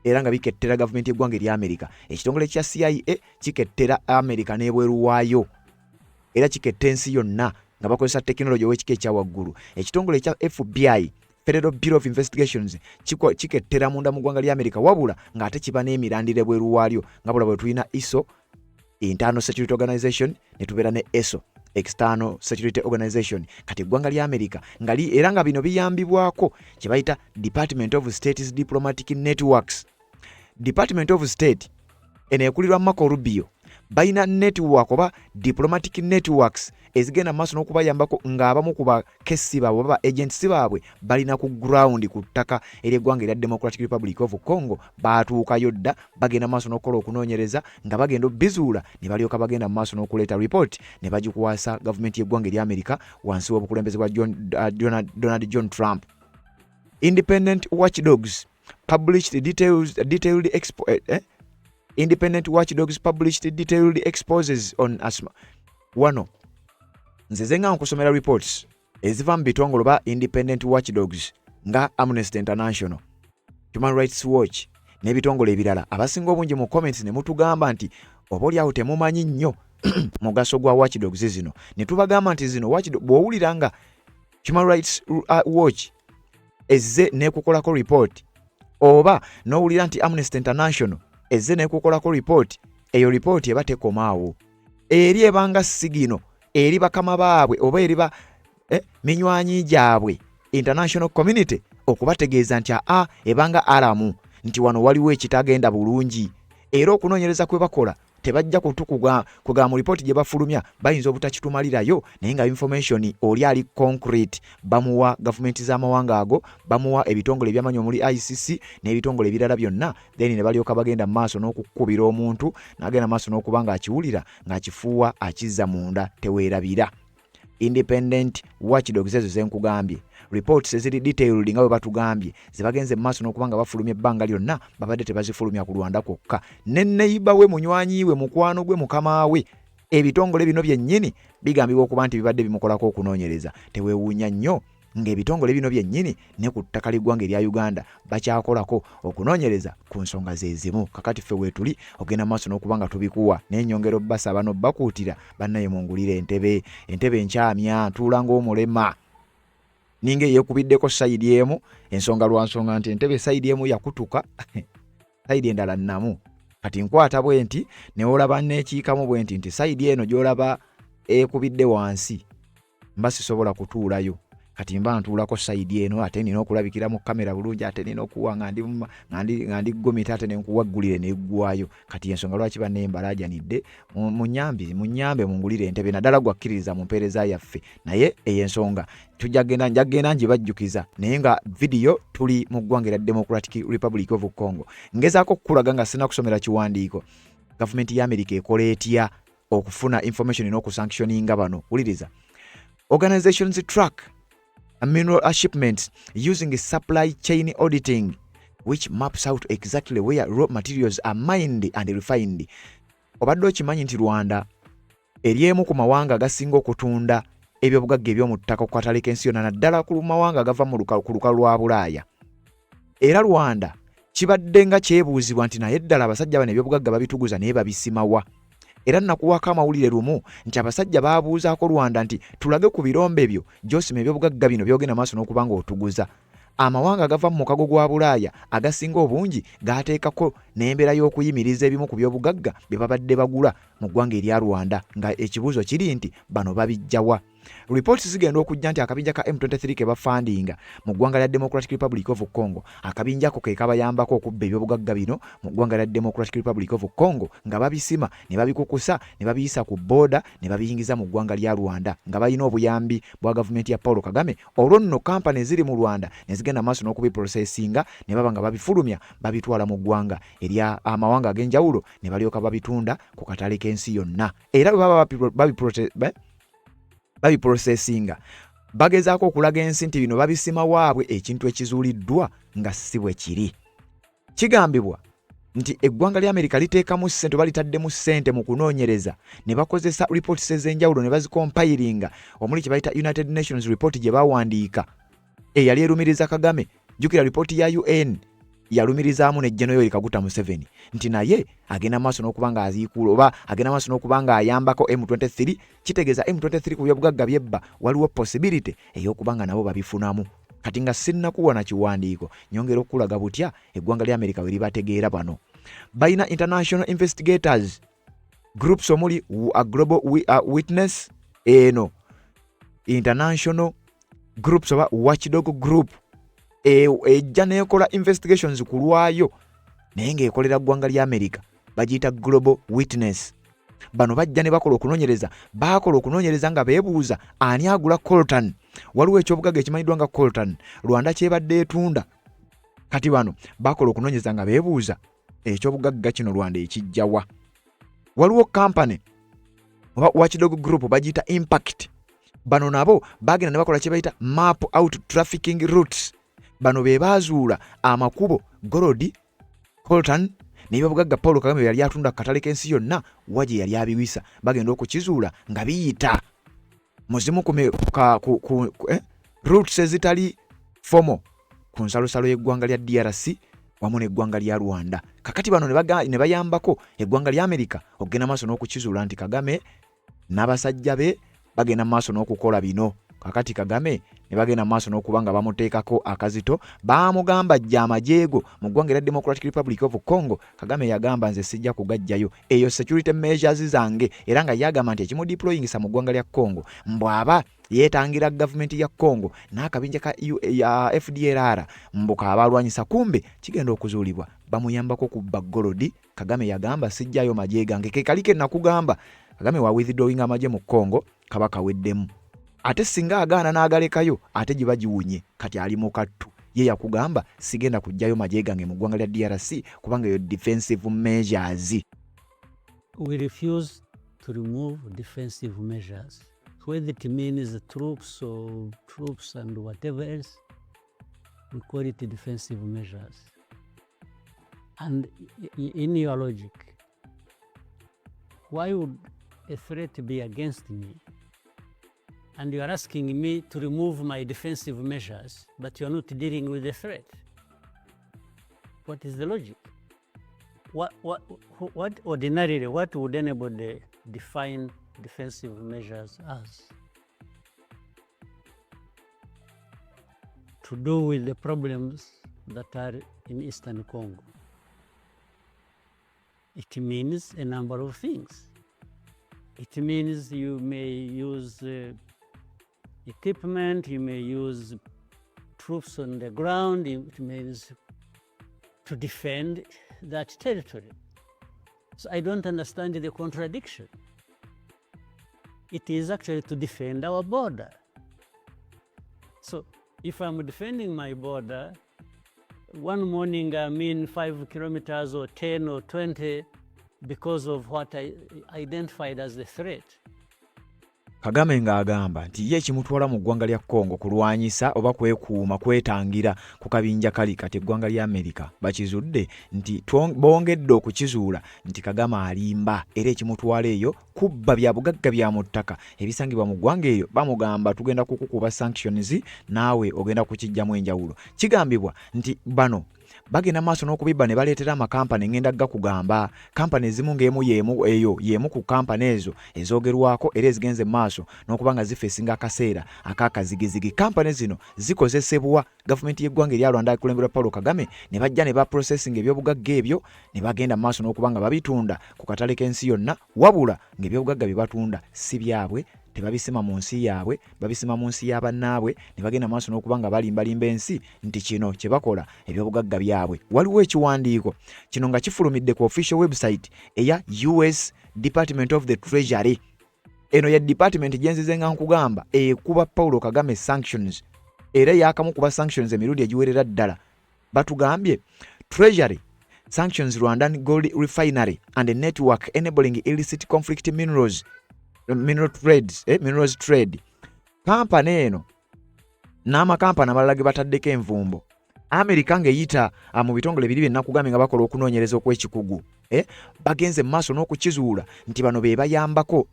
era nga bikettera gavumenti y'eggwanga erya Amerika. Ekitongole kya CIA kikettera Amerika n'ebweru waayo, era kiketta ensi yonna nga bakozesa tekinologi ow'ekika ekya waggulu. Ekitongole ekya FBI, Federal Bureau of Investigations, kikettera munda mu ggwanga lya Amerika, wabula ng'ate kiba n'emirandira ebweru waalyo, nga bula bwe tulina ISO, Internal Security Organization, ne tubeera ne ESO, External Security Organization. Kati eggwanga lya Amerika nga era nga bino biyambibwako kye bayita Department of State's diplomatic networks. Department of State eno ekulirwa Marco Rubio. Balina network oba diplomatic networks ezigenda maaso n'okubayambako, ng'abamu ku bakessi baabwe oba ba agents baabwe balina ku ground ku ttaka ery'eggwanga erya Democratic Republic of Congo. Baatuukayo dda, bagenda maaso n'okukola okunoonyereza nga bagenda obizuula ne balyoka bagenda mu maaso n'okuleeta report ne bagikwasa gavumenti y'eggwanga erya Amerika wansi w'obukulembeze bwa Donald John Trump. Independent watchdogs published details, detailed expo, eh, eh? Independent watchdogs published detailed exposes on asthma. Wano nze nga nkusomera reports eziva mu bitongole oba independent watchdogs nga Amnesty International, Human Rights Watch n'ebitongole ebirala. Abasinga obungi mu comments ne mutugamba nti oba oliawo temumanyi nnyo mugaso gwa watchdogs zino, ne tubagamba nti zino bw'owulira nga Human Rights Watch ezze n'ekukolako report oba n'owulira nti Amnesty International ezze n'ekukolako report, eyo report eba tekomaawo, eri ebanga signal eri bakama baabwe oba eri ba minywanyi gyabwe, international community, okubategeeza nti aa, ebanga alarm nti wano waliwo ekitagenda bulungi. Era okunoonyereza kwe bakola tebajja kutukuga kugamba mu ripooti gye bafulumya bayinza obutakitumalirayo, naye nga information oli ali concrete bamuwa gavumenti z'amawanga ago, bamuwa ebitongole ebyamanyi omuli ICC n'ebitongole ebirala byonna, then ne balyoka bagenda mu maaso n'okukubira omuntu n'agenda maaso n'okuba ng'akiwulira ng'akifuuwa akizza munda. Teweerabira independent watchdogs ezo zenkugambye, reports eziri detailed nga bwe batugambye zebagenze mu maaso n'okuba nga bafulumya ebbanga lyonna babadde tebazifulumya ku Rwanda kwokka. Ne neighbour we, munywanyi we, mukwano gwe, mukama we, ebitongole bino byennyini bigambibwa okuba nti bibadde bimukolako okunoonyereza. Teweewuunya nnyo ng'ebitongole bino byennyini ne ku ttaka ly'eggwanga erya Uganda bakyakolako okunoonyereza ku nsonga ze zimu. Kakati ffe weetuli ogenda maaso n'okuba nga tubikuwa, naye nyongera obbasaba n'obbakuutira, bannaye mungulire entebe. Entebe enkyamya, ntuula ng'omulema, ninga eyeekubiddeko side emu. Ensonga lwa nsonga nti entebe side emu yakutuka, side endala nnamu. Kati nkwata bwe nti neolaba nekiikamu bwe nti nti side eno gy'olaba ekubidde wansi mba sisobola kutuulayo. Kati mba ntuulako side eno, ate nina okulabikira mu kamera bulungi, ate nina okuwa nga ndi gomita, ate nenkuwaggulire neggwayo. Kati ensonga lwaki banne mbalaajanidde, munyambi, munyambe mungulire entebe, naddala gwakkiririza mu mpeereza yaffe. Naye eyo ensonga tujja genda, nja genda ngibajjukiza. Naye nga vidiyo tuli mu ggwanga erya Democratic Republic of Congo, ngezaako okukulaga nga sina kusomera kiwandiiko gavumenti ya Amerika ekola etya okufuna information n'okusanctioninga bano. Wuliriza: organizations track mineral shipments using supply chain auditing, which maps out exactly where raw materials are mined and refined. Obadde okimanyi nti Rwanda eri emu ku mawanga agasinga okutunda ebyobugagga eby'omu ttaka ku katale k'ensi yonna, naddala ku mawanga agava ku lukalu lwa Bulaaya? Era Rwanda kibadde nga kyebuuzibwa nti naye ddala abasajja bano ebyobugagga babituguza, naye babisimawa? Era nakuwaako amawulire lumu nti abasajja baabuuzaako Rwanda nti tulage ku birombe byo gy'osima ebyobugagga bino byogenda maaso n'okuba nga otuguza. Amawanga agava mu mukago gwa Bulaaya agasinga obungi gaateekako n'embeera y'okuyimiriza ebimu ku byobugagga bye babadde bagula mu ggwanga erya Rwanda, nga ekibuuzo kiri nti bano babijjawa? Ripooti zigenda okujja nti akabinja ka M23 ke bafandinga mu ggwanga lya Democratic Republic of Congo, akabinja ako ke kabayambako okubba ebyobugagga bino mu ggwanga lya Democratic Republic of Congo, nga babisima ne babikukusa ne babiyisa ku booda ne babiyingiza mu ggwanga lya Rwanda, nga balina obuyambi bwa gavumenti ya Paul Kagame. Olwo nno kampani eziri mu Rwanda ne zigenda maaso n'okubiprosesinga ne baba nga babifulumya, babitwala mu ggwanga erya amawanga ag'enjawulo ne balyoka babitunda ku katale k'ensi yonna. Era bwe baba babiprosesinga, bagezaako okulaga ensi nti bino babisima waabwe, ekintu ekizuuliddwa nga si bwe kiri. Kigambibwa nti eggwanga lya Amerika liteekamu ssente oba litaddemu ssente mu kunoonyereza ne bakozesa reports ez'enjawulo ne bazikompilinga, omuli kye bayita United Nations report gye bawandiika eyali erumiriza Kagame. Jjukira ripooti ya UN yalumirizaamu ne General Yoweri Kaguta Museveni nti naye agenda maaso n'okuba nga aziikuula oba agenda maaso n'okuba nga ayambako M23. Kitegeeza M23 ku byobugagga byebba waliwo possibility ey'okuba nga nabo babifunamu. Kati nga sinnakuwa na kiwandiiko, nyongera okukulaga butya eggwanga lya Amerika we libategeera. Bano balina international investigators groups omuli a Global Witness, eno international groups oba watchdog group ejja nekola investigations ku lwayo naye ng'ekolera ggwanga lya America, bagiyita Global Witness. Bano bajja ne bakola okunoonyereza, baakola okunoonyereza nga beebuuza ani agula coltan. Waliwo ekyobugagga ekimanyiddwa nga coltan Rwanda kyebadde etunda. Kati bano bakola okunoonyereza nga beebuuza ekyobugagga kino Rwanda ekijjawa. Waliwo kampani oba watchdog group bagiyita Impact. Bano nabo bagenda ne bakola kye bayita map out trafficking routes. Bano be baazuula amakubo golodi, coltan n'ebyobugagga Paul Kagame bye yali atunda ku katale k'ensi yonna wa gye yali abiwisa. Bagenda okukizuula nga biyita mu zimu ku, ka, ku, ku, ku eh, routes ezitali fomo ku nsalosalo y'eggwanga lya DRC wamu n'eggwanga lya Rwanda. Kakati bano ne bayambako eggwanga lya Amerika okugenda maaso n'okukizuula nti Kagame n'abasajja be bagenda maaso n'okukola bino. Kakati Kagame ne bagenda maaso n'okuba nga bamuteekako akazito, baamugamba ajja amagye go mu ggwanga erya Democratic Republic of Congo. Kagame yagamba nze sijja kugaggyayo, eyo security measures zange, era nga yagamba nti ekimudeployingisa mu ggwanga lya Congo mbu aba yeetangira gavumenti ya Congo n'akabinja ka FDLR mbu kaabalwanyisa, kumbe kigenda okuzuulibwa bamuyambako kubba golodi. Kagame yagamba sijjayo magye gange, ke kali ke nakugamba Kagame wa withdrawing amagye mu Congo kaba kaweddemu, ate singa agaana n'agalekayo ate giba giwunye. Kati ali mu kattu, ye yakugamba sigenda kuggyayo magye gange mu ggwanga lya DRC kubanga eyo defensive measures. We refuse to remove defensive measures, whether it means troops or troops and whatever else, we call it defensive measures. And in your logic, why would a threat be against me? And you are asking me to remove my defensive measures, but you are not dealing with the threat. What is the logic? What ordinarily, what would anybody define defensive measures as? To do with the problems that are in Eastern Congo. It means a number of things. It means you may use equipment, you may use troops on the ground, it means to defend that territory. So I don't understand the contradiction. It is actually to defend our border. So if I'm defending my border, one morning I'm in 5 kilometers or 10 or 20 because of what I identified as the threat. Kagame ng'agamba nti ye ekimutwala mu ggwanga lya Congo kulwanyisa oba kwekuuma kwetangira ku kabinja kali. Kati eggwanga lya Amerika bakizudde nti bongedde okukizuula nti Kagame alimba, era ekimutwala eyo kubba bya bugagga bya mu ttaka ebisangibwa mu ggwanga eryo. Bamugamba tugenda kukukuba sanctions naawe ogenda kukiggyamu enjawulo. Kigambibwa nti bano bagenda maaso n'okubibba ne baleetera amakampani. Ngenda gakugamba kampani ezimu ng'emu y'emu eyo y'emu ku kampani ezo ezoogerwako era ezigenze maaso n'okuba nga zifeesinga akaseera ak'akazigizigi. Kampani zino zikozesebwa gavumenti y'eggwanga erya Rwanda ekulemberwa Paulo Kagame ne bajja ne baprocessing ebyobugagga ebyo ne bagenda maaso n'okuba nga babitunda ku katale k'ensi yonna, wabula ng'ebyobugagga bye batunda si byabwe, tebabisima mu nsi yaabwe, babisima mu nsi ya bannaabwe ne bagenda maaso n'okuba nga balimbalimba ensi nti kino kye bakola ebyobugagga byabwe. Waliwo ekiwandiiko kino nga kifulumidde ku official website eya US Department of the Treasury. Eno ya department gye nzize nga nkugamba ekuba Paulo Kagame sanctions, era yakamukuba sanctions emirundi egiwerera ddala. Batugambye Treasury sanctions Rwandan gold refinery and a network enabling illicit conflict minerals, mineral trades, minerals trade. Kampani eno n'amakampani amalala ge bataddeko envumbo, Amerika ng'eyita mu bitongole biri bye nakugambye nga bakola okunoonyereza okw'ekikugu, bagenze mu maaso n'okukizuula nti bano be bayambako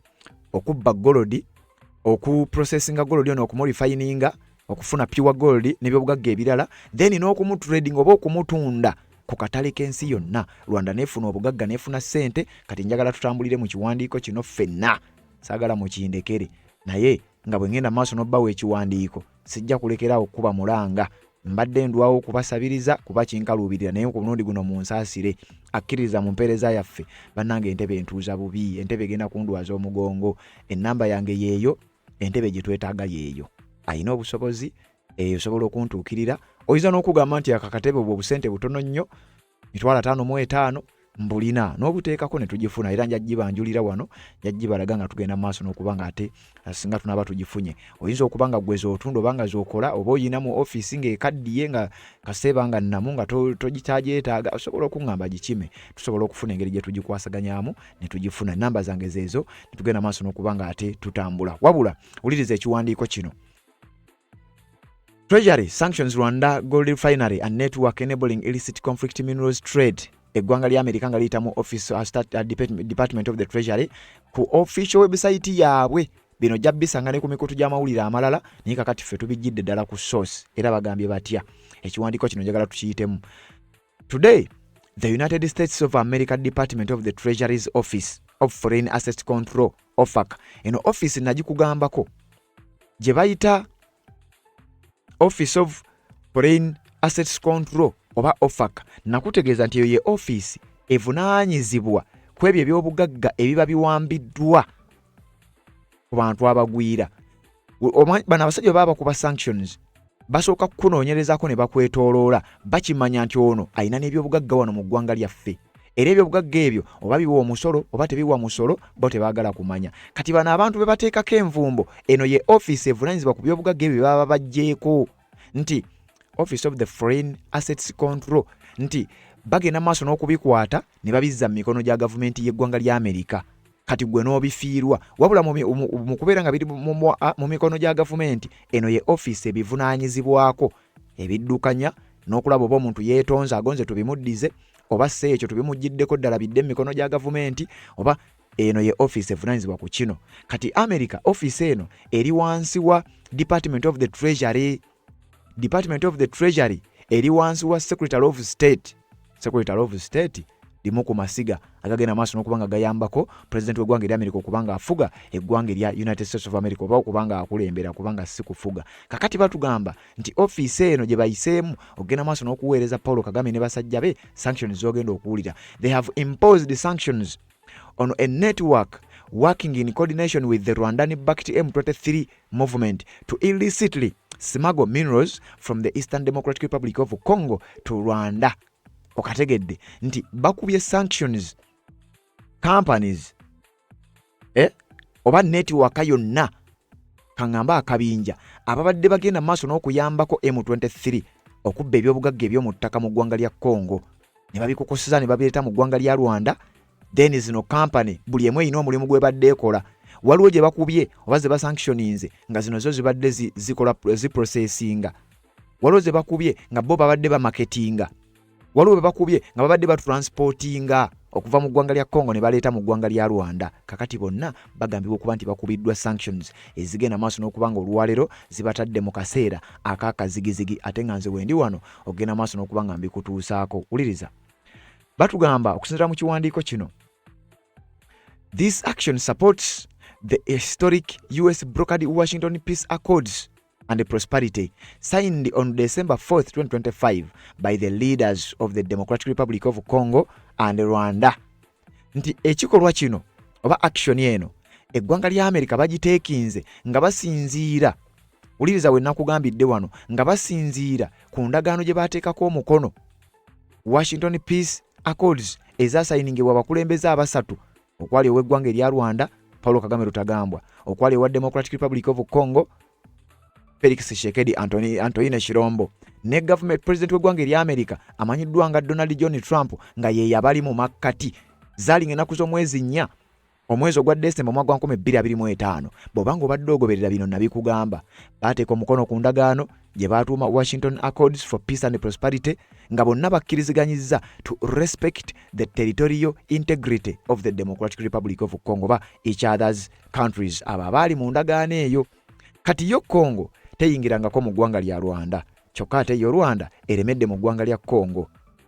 okubba golodi, okuprocessinga golodi ono, okumurefininga okufuna pure gold n'ebyobugagga ebirala, then n'okumutrading oba okumutunda ku katale k'ensi yonna. Rwanda n'efuna obugagga, n'efuna ssente. Kati njagala tutambulire mu kiwandiiko kino ffenna, saagala mukindekere, naye nga bwe ngenda maaso n'obbawa ekiwandiiko sijja kulekeraawo kuba mulanga. Mbadde ndwawo okubasabiriza kuba kinkaluubirira, naye ku mulundi guno munsaasire. Akkiririza mu mpeereza yaffe bannange, entebe entuuza bubi, entebe egenda kundwaza omugongo. Ennamba yange yeeyo, entebe gye twetaaga yeeyo. Alina obusobozi eyo osobola okuntuukirira. Oyinza n'okugamba nti akakatebe obwo obusente butono nnyo, 550,000. Mbulina n'obuteekako ne tugifuna, era nja gibanjulira wano, nja gibalaga nga tugenda mu maaso n'okuba nga ate eh, singa tunaaba tugifunye. Oyinza okuba nga gwe z'otunda oba nga z'okola oba oyina mu ofiisi ng'ekaddiye nga kaseeba nga nnamu nga togikyagyetaaga, osobola okuŋŋamba gikime, tusobola okufuna engeri gye tugikwasaganyamu ne tugifuna. Namba zange zeezo, ne tugenda maaso n'okuba nga ate tutambula. Wabula wuliriza ekiwandiiko kino. Treasury sanctions Rwanda gold refinery and network enabling illicit conflict minerals trade. Eggwanga lya Amerika nga liyita mu office uh, start, uh, Department of the Treasury ku official website yaabwe. Bino ojja bisanga ne ku mikutu gy'amawulire amalala, naye kakati ffe tubijjidde ddala ku source. Era bagambye batya? Ekiwandiiko kino njagala tukiyitemu. Today, the United States of America Department of the Treasury's Office of Foreign Assets Control, OFAC. Eno office nagikugambako gye bayita Office of Foreign Assets Control oba OFAC. Nakutegeeza nti eyo ye ofiisi evunaanyizibwa ku ebyo eby'obugagga ebiba biwambiddwa ku bantu abagwira. Bano abasajja baba bakuba sanctions, basooka kukunoonyerezako ne bakwetooloola, bakimanya nti ono alina n'ebyobugagga wano mu ggwanga lyaffe, era ebyobugagga ebyo oba biwa omusolo oba tebiwa musolo, bo tebaagala kumanya. Kati bano abantu be bateekako envumbo, eno ye ofiisi evunaanyizibwa ku byobugagga ebyo bye baba baggyeeko, nti Office of the Foreign Assets Control, nti bagenda maaso n'okubikwata ne babizza mu mikono gya gavumenti y'eggwanga lya Amerika. Kati gwe n'obifiirwa. Wabula mu kubeera nga biri mu mikono gya gavumenti, eno ye ofiisi ebivunaanyizibwako, ebiddukanya n'okulaba oba omuntu yeetonze agonze tubimuddize, oba si ekyo tubimuggiddeko ddala bidde mu mikono gya gavumenti, oba eno ye ofiisi evunaanyizibwa ku kino. Kati America ofiisi eno eri wansi wa Department of the Treasury. Department of the Treasury eri wansi wa Secretary of State. Secretary of State limu ku masiga agagenda maaso n'okuba nga gayambako president w'eggwanga erya America okuba nga afuga eggwanga erya United States of America, oba okuba nga akulembera, kubanga si kufuga. Kakati batugamba nti ofiisi eno gye bayiseemu okugenda maaso n'okuweereza Paulo Kagame ne basajja be sanctions z'ogenda okuwulira. They have imposed sanctions on a network working in coordination with the Rwandan backed M23 movement to illicitly smuggle minerals from the Eastern Democratic Republic of Congo to Rwanda. Okategedde nti bakubye sanctions companies oba network yonna, kaŋŋamba akabinja ababadde bagenda maaso n'okuyambako M23 okubba ebyobugagga eby'omu ttaka mu ggwanga lya Congo ne babikokoseza ne babireeta mu ggwanga lya Rwanda. Then zino company buli emu erina omulimu gwebadde ekola. Waliwo gye bakubye oba ze basanctioninze nga zino zo zibadde zikola ziprocessinga, waliwo ze bakubye nga bo babadde bamarketinga, waliwo be bakubye nga babadde batransportinga okuva mu ggwanga lya Congo ne baleeta mu ggwanga lya Rwanda. Kakati bonna bagambibwa okuba nti bakubiddwa sanctions ezigenda maaso n'okuba nga olwaleero zibatadde mu kaseera ak'akazigizigi, ate nga nze wendi wano okugenda maaso n'okuba nga mbikutuusaako. Wuliriza, batugamba okusinziira mu kiwandiiko kino, this action supports the historic US brokered Washington Peace Accords and Prosperity signed on December 4th, 2025 by the leaders of the Democratic Republic of Congo and Rwanda. Nti ekikolwa kino oba action eno eggwanga lya Amerika bagiteekinze nga basinziira, wuliriza we nakugambidde wano, nga basinziira ku ndagaano gye baateekako omukono, Washington Peace Accords, ezasayiningibwa abakulembeze abasatu, okwali ow'eggwanga erya Rwanda Paulo Kagame Rutagambwa, okwali owa Democratic Republic of Congo Felix Tshisekedi Antoine Tshilombo, ne government president w'eggwanga erya America amanyiddwa nga Donald John Trump, nga ye yabali mu makkati. Zaali ng'ennaku z'omwezi 4 omwezi ogwa Desemba omwaka gwa 2025. Bw'oba nga obadde ogoberera bino nabikugamba, baateeka omukono ku ndagaano gye baatuuma Washington Accords for Peace and Prosperity, nga bonna bakkiriziganyizza to respect the territorial integrity of the Democratic Republic of Congo ba each other's countries, abo abaali mu ndagaano eyo. Kati yo Congo teyingirangako mu ggwanga lya Rwanda, kyokka ate yo Rwanda eremedde mu ggwanga lya Congo.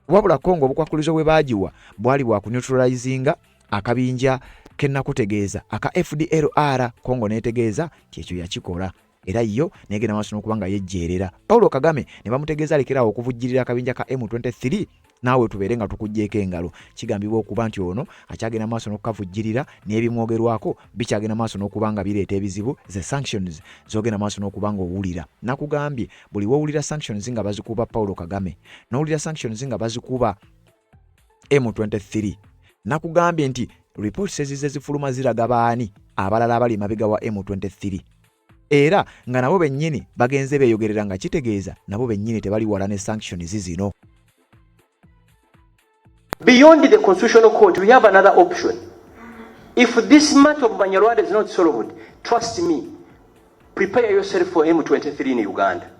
Wabula Congo obukwakulizo bwe baagiwa bwali bwa kuneutralizinga akabinja kenakutegeeza aka FDLR. Congo n'etegeeza nti ekyo yakikola, era yo negenda maaso n'okuba nga yejjeerera. Paulo Kagame ne bamutegeeza alekerawo okuvujjirira akabinja ka M23 naawe tubeere nga tukuggyeeko engalo. Kigambibwa okuba nti ono akyagenda maaso n'okukavujjirira, n'ebimwogerwako bikyagenda maaso n'okuba nga bireeta ebizibu. Ze sanctions z'ogenda maaso n'okuba nga owulira. Nakugambye buli w'owulira sanctions nga bazikuba Paulo Kagame, n'owulira sanctions nga bazikuba M23. Nakugambye nti reports ezize zifuluma ziraga baani abalala abali emabega wa M23 era nga nabo bennyini bagenze beeyogerera nga kitegeeza nabo bennyini tebali wala ne sanctions zino. Beyond the Constitutional Court, we have another option. If this matter of Banyarwanda is not solved, trust me, prepare yourself for M23 in Uganda.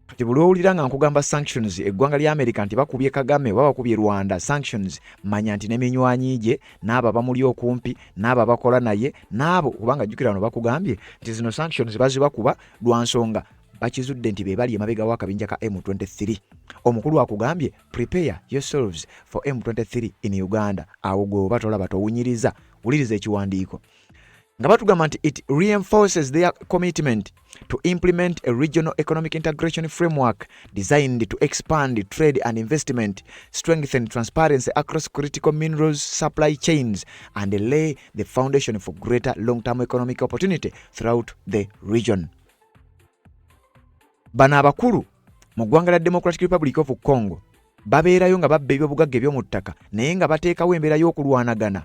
Kati buli owulira nga nkugamba sanctions, eggwanga lya America nti bakubye Kagame oba bakubye Rwanda sanctions, manya nti n'eminywanyi gye n'abo abamuli okumpi n'abo abakola naye n'abo, kubanga jjukira wano bakugambye nti zino sanctions bazibakuba lwa nsonga bakizudde nti be bali emabega w'akabinja ka M23. Omukulu akugambye, "Prepare yourselves for M23 in Uganda." Awo gwe oba tolaba towunyiriza, wuliriza ekiwandiiko nga batugamba nti it reinforces their commitment to implement a regional economic integration framework designed to expand trade and investment, strengthen transparency across critical minerals supply chains and lay the foundation for greater long-term economic opportunity throughout the region. Bano abakulu mu ggwanga lya Democratic Republic of Congo babeerayo nga babba ebyobugagga eby'omu ttaka, naye nga bateekawo embeera y'okulwanagana.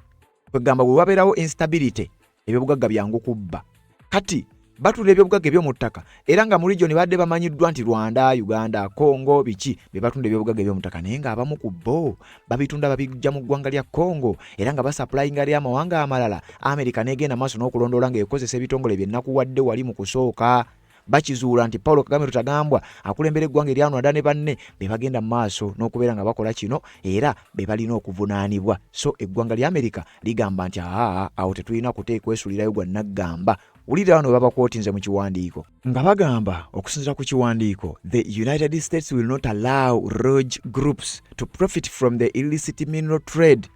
Kwegamba bwe wabeerawo instability, ebyobugagga byangu kubba. Kati batunda ebyobugagga eby'omu ttaka, era nga mu region badde bamanyiddwa nti Rwanda, Uganda, Congo, biki be batunda ebyobugagga eby'omu ttaka, naye ng'abamu ku bo babitunda babijja mu ggwanga lya Congo era nga basupplyinga ly amawanga amalala. America n'egenda maaso n'okulondoola ng'ekozesa ebitongole bye nakuwadde wali mu kusooka. Bakizuula nti Paulo Kagame Rutagambwa akulembera eggwanga erya Rwanda ne banne be bagenda mu maaso n'okubeera nga bakola kino, era be balina okuvunaanibwa. So eggwanga lya Amerika ligamba nti aa, awo tetulina kuteekwesulirayo gwa naggamba. Wulira wano babakwotinze mu kiwandiiko nga bagamba, okusinziira ku kiwandiiko, "The United States will not allow rogue groups to profit from the illicit mineral trade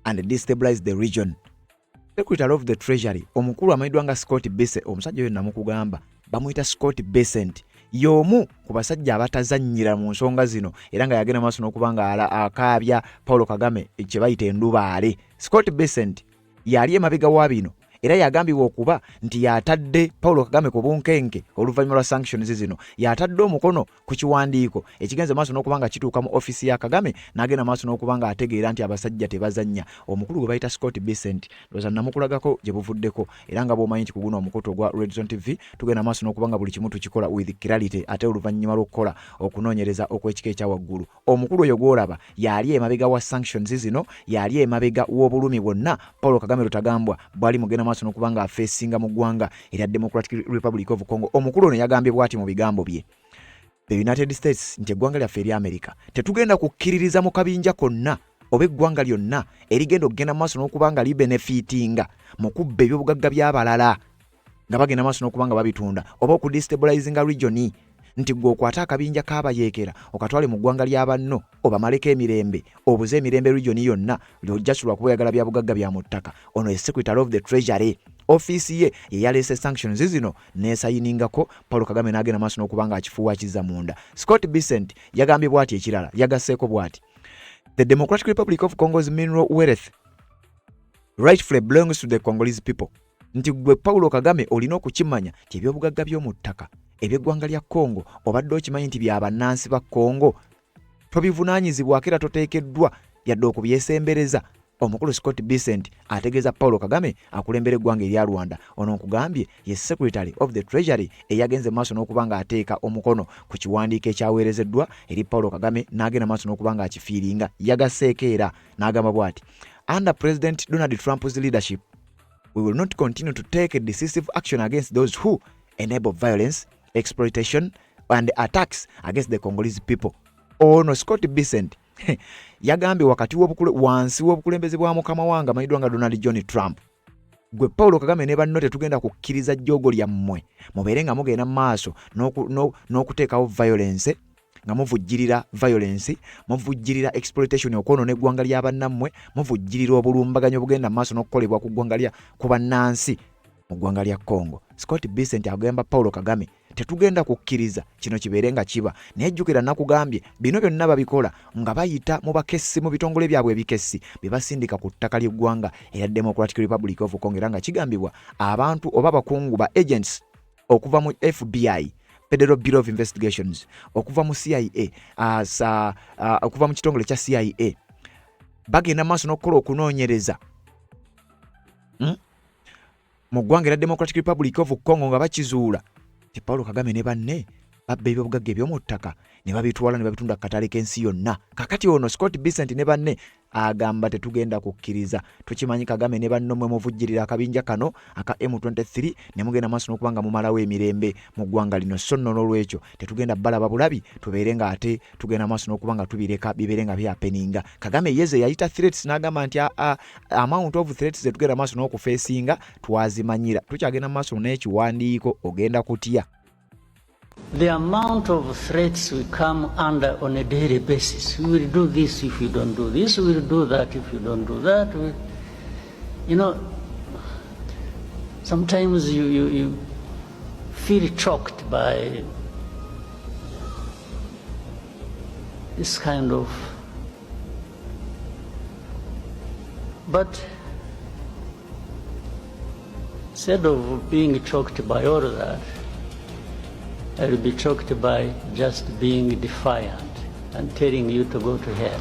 and destabilize the region." Secretary of the Treasury omukulu amanyiddwa nga Scott Bessent, omusajja oyo namukugamba bamuyita Scott Bessent, y'omu ku basajja abatazannyira mu nsonga zino, era nga yagenda maaso n'okuba nga akaabya Paulo Kagame kye bayita endubaale. Scott Bessent yali emabega wa bino, era yagambibwa okuba nti yatadde Paulo Kagame ku bunkenke oluvannyuma lwa sanctions zino. Yatadde omukono ku kiwandiiko ekigenze maaso n'okuba nga kituuka mu ofiisi ya Kagame, n'agenda maaso n'okuba nga ategeera nti abasajja tebazannya. Omukulu gwe bayita Scott Bessent, ndowooza namukulagako gye buvuddeko, era nga bw'omanyi nti ku guno omukutu ogwa Redzone TV tugenda maaso n'okuba nga buli kimu tukikola with clarity, ate oluvannyuma lw'okukola okunoonyereza okw'ekika ekya waggulu. Omukulu oyo gw'olaba yali emabega wa sanctions zino, yali emabega w'obulumi bwonna Paulo Kagame Rutagambwa bwali mugenda maaso n'okuba nga afeesinga mu ggwanga erya Democratic Republic of Congo. Omukulu ono yagambye bw'ati mu bigambo bye, "The United States," nti eggwanga lyaffe erya America, "tetugenda kukkiririza mu kabinja konna oba eggwanga lyonna erigenda okugenda maaso n'okuba nga libenefitinga mu kubba ebyobugagga by'abalala nga bagenda maaso n'okuba nga babitunda oba okudestabilizinga region, nti gwe okwate akabinja k'abayeekera okatwale mu ggwanga lya banno obamaleko emirembe, obuze emirembe region yonna, ojja kuba oyagala bya bugagga bya mu ttaka." Ono ye Secretary of the Treasury, ofiisi ye ye yaleese sanctions zino n'esayiningako Paulo Kagame n'agenda maaso n'okuba nga akifuuwa akizza munda. Scott Bessent yagambye bw'ati, ekirala yagasseeko bw'ati, "The Democratic Republic of Congo's mineral wealth rightfully belongs to the Congolese people," nti gwe Paulo Kagame olina okukimanya nti ebyobugagga by'omu ttaka eby'eggwanga lya Congo obadde okimanyi nti bya bannansi ba Congo, tobivunaanyizibwako era toteekeddwa yadde okubyesembereza. Omukulu Scott Bessent ategeeza Paulo Kagame akulembera eggwanga erya Rwanda. Ono nkugambye ye Secretary of the Treasury eyagenze maaso n'okuba ng'ateeka omukono ku kiwandiiko ekyaweerezeddwa eri Paulo Kagame n'agenda maaso n'okuba ng'akifiiringa. Yagasseeko era n'agamba bw'ati, "Under President Donald Trump's leadership, we will not continue to take a decisive action against those who enable violence, exploitation and attacks against the Congolese people." Ono Scott Bessent yagambye wakati wansi w'obukulembeze bwa mukama wange amanyiddwa nga Donald John Trump, gwe Paulo Kagame ne banno tetugenda kukkiriza jjoogo lyammwe mubeere nga mugenda mu maaso n'okuteekawo violence, nga muvujjirira violence, muvujjirira exploitation, okwonoona eggwanga lya bannammwe, muvujjirira obulumbaganyi obugenda mu maaso n'okukolebwa ku ggwanga lya ku bannansi mu ggwanga lya Congo. Scott Bessent agamba Paulo Kagame tetugenda kukkiriza kino kibeere nga kiba. Naye jjukira nakugambye bino byonna babikola nga bayita mu bakessi, mu bitongole byabwe ebikessi bye basindika ku ttaka ly'eggwanga erya Democratic Republic of Congo, era nga kigambibwa abantu oba abakungu ba agents okuva mu FBI, Federal Bureau of Investigations, okuva mu CIA, okuva mu kitongole kya CIA. Bagenda maaso n'okukola okunoonyereza Mu ggwanga erya Democratic Republic of Congo nga bakizuula nti Paulo Kagame ne banne babba ebyobugagga eby'omu ttaka ne babitwala ne babitunda ku katale k'ensi yonna. Kakati ono Scott Bessent ne banne agamba tetugenda kukkiriza. Tukimanyi Kagame ne banno mwe muvujjirira akabinja kano aka M23 ne mugenda maaso n'okuba nga mumalawo emirembe mu ggwanga lino, so nno n'olwekyo tetugenda balaba bulabi tubeere nga ate tugenda maaso n'okuba nga tubireka bibeere nga byapeninga. Kagame yeze yayita threats n'agamba nti a amount of threats zetugenda maaso n'okufeesinga twazimanyira, tukyagenda maaso n'ekiwandiiko ogenda kutya. The amount of threats we come under on a daily basis. We will do this if you don't do this, we will do that if you don't do that. Sometimes you feel choked by this kind of... But instead of being choked by all of that, I will be choked by just being defiant and telling you to go to hell.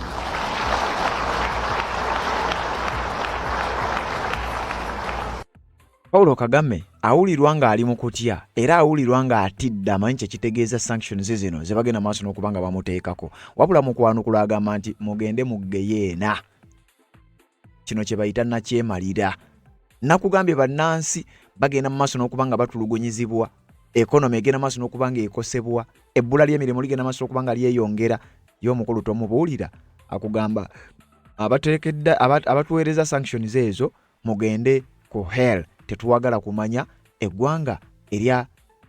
Paulo Kagame awulirwa ng'ali mu kutya era awulirwa ng'atidde amanyi kye kitegeeza sanctions zino ze bagenda maaso n'okuba nga bamuteekako, wabula mu kwanukula agamba nti mugende mu ggeyeena, kino kye bayita nakyemalira. Nakugambye bannansi bagenda mu maaso n'okuba nga batulugunyizibwa, ekonomi egenda maaso n'okuba nga ekosebwa, ebbula ly'emirimu ligenda maaso n'okuba nga lyeyongera. Ye omukulu tomubuulira, akugamba abatuweereza sanctions ezo mugende ku hell, tetuwagala kumanya. Eggwanga erya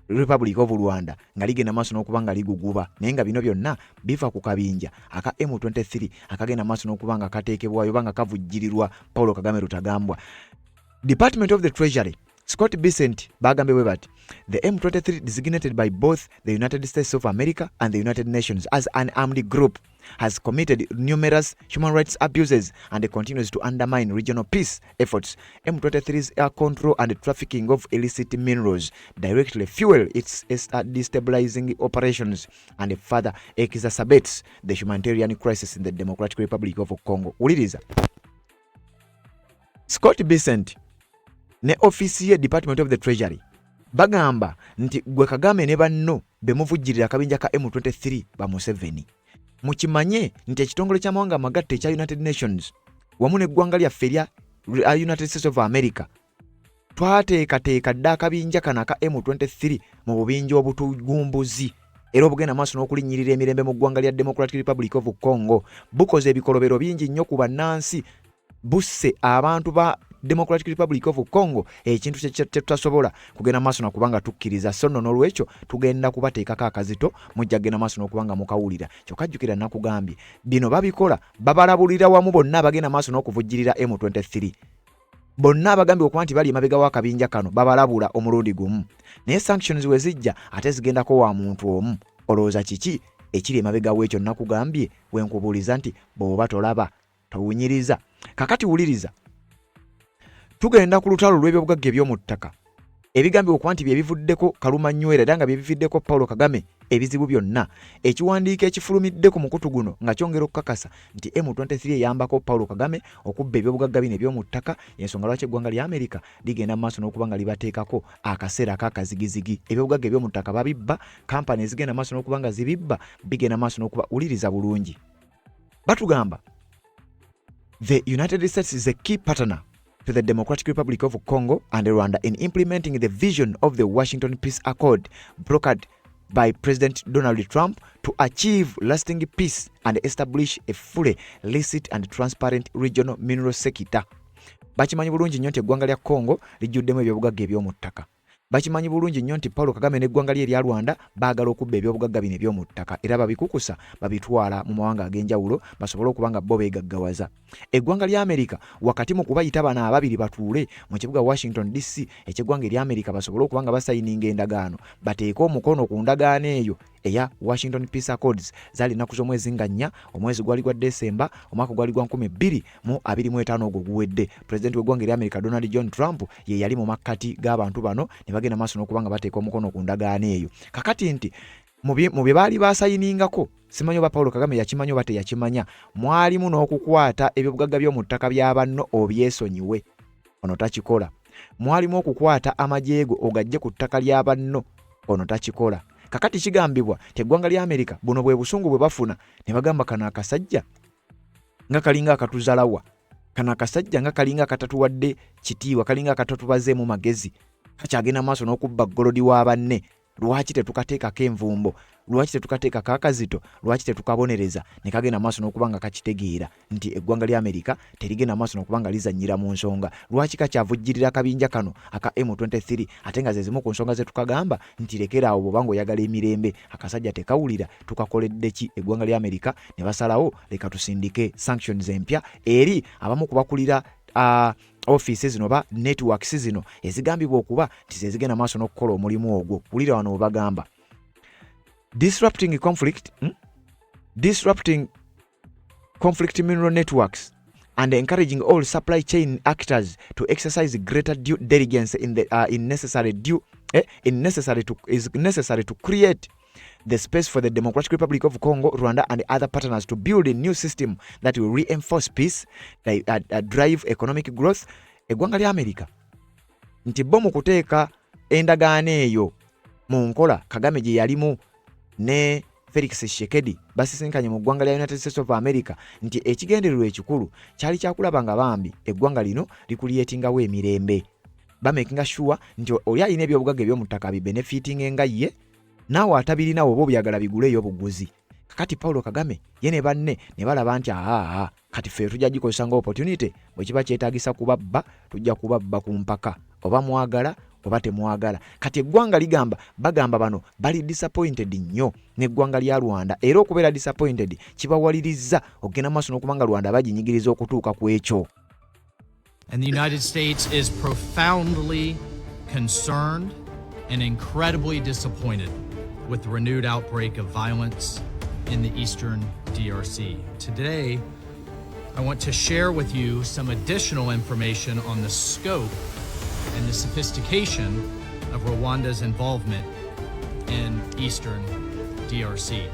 Republic of Rwanda nga ligenda maaso n'okuba nga liguguba, naye nga bino byonna biva ku kabinja aka M23 akagenda maaso n'okuba nga kateekebwayo oba nga kavujjirirwa Paulo Kagame Rutagambwa. Department of the Treasury Scott Bessent bagambye bwe bati, the M23 designated by both the United States of America and the United Nations as an armed group has committed numerous human rights abuses and continues to undermine regional peace efforts. M23's air control and trafficking of illicit minerals directly fuel its destabilizing operations and further exacerbates the humanitarian crisis in the Democratic Republic of Congo. Wuliriza. Scott Bessent ne ofiisi ye Department of the Treasury bagamba nti gwe Kagame ne banno be muvujjirira akabinja ka M23 ba Museveni, mukimanye nti ekitongole ky'amawanga amagatte ekya United Nations wamu n'eggwanga lyaffe erya United States of America twateekateeka dda akabinja kano aka M23 mu bubinja obutugumbuzi era obugenda maaso n'okulinnyirira emirembe mu ggwanga lya Democratic Republic of Congo. Bukoze ebikolobero bingi nnyo ku bannansi, busse abantu ba Democratic Republic of Congo, ekintu kyetutasobola kugenda maaso nakubanga tukkiriza. So nno n'olwekyo tugenda kubateekako akazito, mujja kugenda maaso n'okuba nga mukawulira. Kyokka jjukira nakugambye bino babikola babalabulira wamu bonna abagenda maaso n'okuvujjirira M23, bonna abagambye okuba nti bali emabega w'akabinja kano babalabula omulundi gumu, naye sanctions we zijja ate zigendako wa muntu omu. Olowooza kiki ekiri emabega w'ekyo? Nakugambye wenkubuuliza nti bw'oba tolaba towunyiriza. Kakati wuliriza, tugenda ku lutalo lw'ebyobugagga eby'omu ttaka ebigambibwa okuba nti bye bivuddeko Kalumanywera era nga bye bividdeko Paulo Kagame ebizibu byonna. Ekiwandiiko ekifulumidde ku mukutu guno nga kyongera okukakasa nti M23 eyambako Paulo Kagame okubba ebyobugagga bino eby'omu ttaka, ensonga lwaki eggwanga lya Amerika ligenda mu maaso n'okuba nga libateekako akaseera ak'akazigizigi. Ebyobugagga eby'omu ttaka babibba, kampani ezigenda mu maaso n'okuba nga zibibba bigenda mu maaso n'okuba. Wuliriza bulungi, batugamba the United States is a key partner to the Democratic Republic of Congo and Rwanda in implementing the vision of the Washington Peace Accord brokered by President Donald Trump to achieve lasting peace and establish a fully licit and transparent regional mineral sector. Bakimanyi bulungi nnyo nti eggwanga lya Congo lijjuddemu ebyobugagga eby'omu ttaka. Bakimanyi bulungi nnyo nti Paulo Kagame n'eggwanga lye erya Rwanda baagala okubba ebyobugagga bino eby'omu ttaka era babikukusa babitwala mu mawanga ag'enjawulo basobole okuba nga bo beegaggawaza. Eggwanga lya Amerika wakati mu kubayita bano ababiri batuule mu kibuga Washington DC eky'eggwanga erya Amerika basobole okuba nga basayininga endagaano bateeke omukono ku ndagaano eyo eya Washington Peace Accords. Zaali nnaku z'omwezi nga 4, omwezi gwali gwa Desemba, omwaka gwali gwa 2025 ogwo guwedde. Pulezidenti w'eggwanga erya Amerika Donald John Trump ye yali mu makkati g'abantu bano ne bagenda maaso n'okuba nga bateeka omukono ku ndagaano eyo. Kakati nti Mu bye baali basayiningako, simanyi oba Paulo Kagame yakimanya oba teyakimanya, mwalimu n'okukwata ebyobugagga by'omu ttaka bya banno obyesonyiwe. Ono takikola. Mwalimu okukwata amagye go ogaggye ku ttaka lya banno. Ono takikola. Kakati kigambibwa nti eggwanga lya Amerika buno bwe busungu bwe bafuna ne bagamba kano akasajja nga kalinga akatuzalawa, kano akasajja nga kalinga akatatuwadde kitiibwa, kalinga akatatubazeemu magezi, kakyagenda maaso n'okubba golodi wa banne. Lwaki tetukateekako envumbo? Lwaki tetukateekako akazito? Lwaki tetukabonereza ne kagenda maaso n'okuba nga kakitegeera nti eggwanga lya Amerika terigenda maaso n'okuba nga lizannyira mu nsonga? Lwaki kakyavujjirira akabinja kano aka M23 ate nga ze zimu ku nsonga ze tukagamba nti lekera awo bw'oba ng'oyagala emirembe? Akasajja tekawulira, tukakoledde ki? Eggwanga lya Amerika ne basalawo leka tusindike sanctions empya eri abamu ku bakulira ofiisi zino oba networks zino ezigambibwa okuba nti zezigenda maaso n'okukola omulimu ogwo. Wulira wano webagamba disrupting conflict, Disrupting conflict mineral networks and encouraging all supply chain actors to exercise greater due diligence in the, in necessary due, in necessary to, is necessary to create the space for the Democratic Republic of Congo, Rwanda and other partners to build a new system that will reinforce peace, drive economic growth. Eggwanga lya America nti bo mu kuteeka endagaano eyo mu nkola Kagame gye yalimu ne Felix Tshisekedi basisinkanye mu ggwanga lya United States of America, nti ekigendererwa ekikulu kyali kyakulaba nga bambi eggwanga lino likuliyetingawo emirembe, bamakinga sure nti oli alina ebyobugagga eby'omu ttaka bibenefitinge nga ye, naawe atabirina oba obyagala biguleeyo obuguzi. Kakati Paulo Kagame ye ne banne ne balaba nti aa kati ffe tujja gikozesa nga opportunity, bwe kiba kyetaagisa kubabba tujja kubabba ku mpaka, oba mwagala oba temwagala. Kati eggwanga ligamba, bagamba bano bali disappointed nnyo n'eggwanga lya Rwanda, era okubeera disappointed kibawalirizza okugenda maaso n'okuba nga Rwanda baginyigiriza okutuuka ku ekyo. And the United States is profoundly concerned and incredibly disappointed with the renewed outbreak of violence in the eastern DRC. Today, I want to share with you some additional information on the scope and the sophistication of Rwanda's involvement in eastern DRC.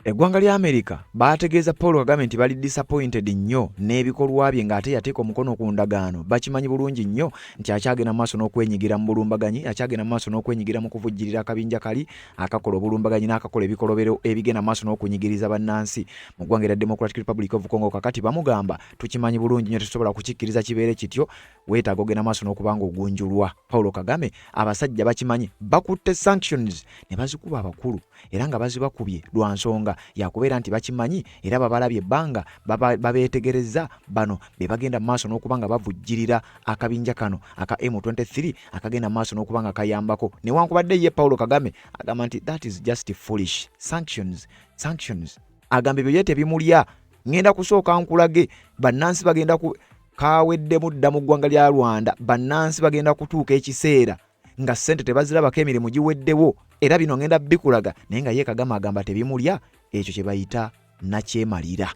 Eggwanga lya Amerika baategeeza Paul Kagame nti bali disappointed nnyo n'ebikolwa bye ng'ate yateeka omukono ku ndagaano. Bakimanyi bulungi nnyo nti akyagenda mu maaso n'okwenyigira mu bulumbaganyi, akyagenda mu maaso n'okwenyigira mu kuvujjirira akabinja kali akakola obulumbaganyi n'akakola ebikolobero ebigenda mu maaso n'okunyigiriza bannansi mu ggwanga erya Democratic Republic of Congo. Kakati bamugamba tukimanyi bulungi nnyo, tetusobola kukikkiriza kibeere kityo, weetaaga ogenda maaso n'okuba ng'ogunjulwa. Paul Kagame abasajja bakimanyi, bakutte sanctions ne bazikuba abakulu era nga bazibakubye lwa nsonga yakubeera nti bakimanyi era babalabye ebbanga babeetegerezza bano be bagenda mu maaso n'okuba nga bavujjirira akabinja kano aka M23 akagenda mu maaso n'okuba nga kayambako, newankubadde ye Paulo Kagame agamba nti that is just foolish sanctions, sanctions agamba ebyo ye tebimulya. Ngenda kusooka nkulage bannansi bagenda ku kaweddemu dda mu ggwanga lya Rwanda, bannansi bagenda kutuuka ekiseera nga ssente tebazirabako, emirimu giweddewo, era bino ngenda bikulaga. Naye nga ye Kagame agamba tebimulya, ekyo kye bayita nakyemalira.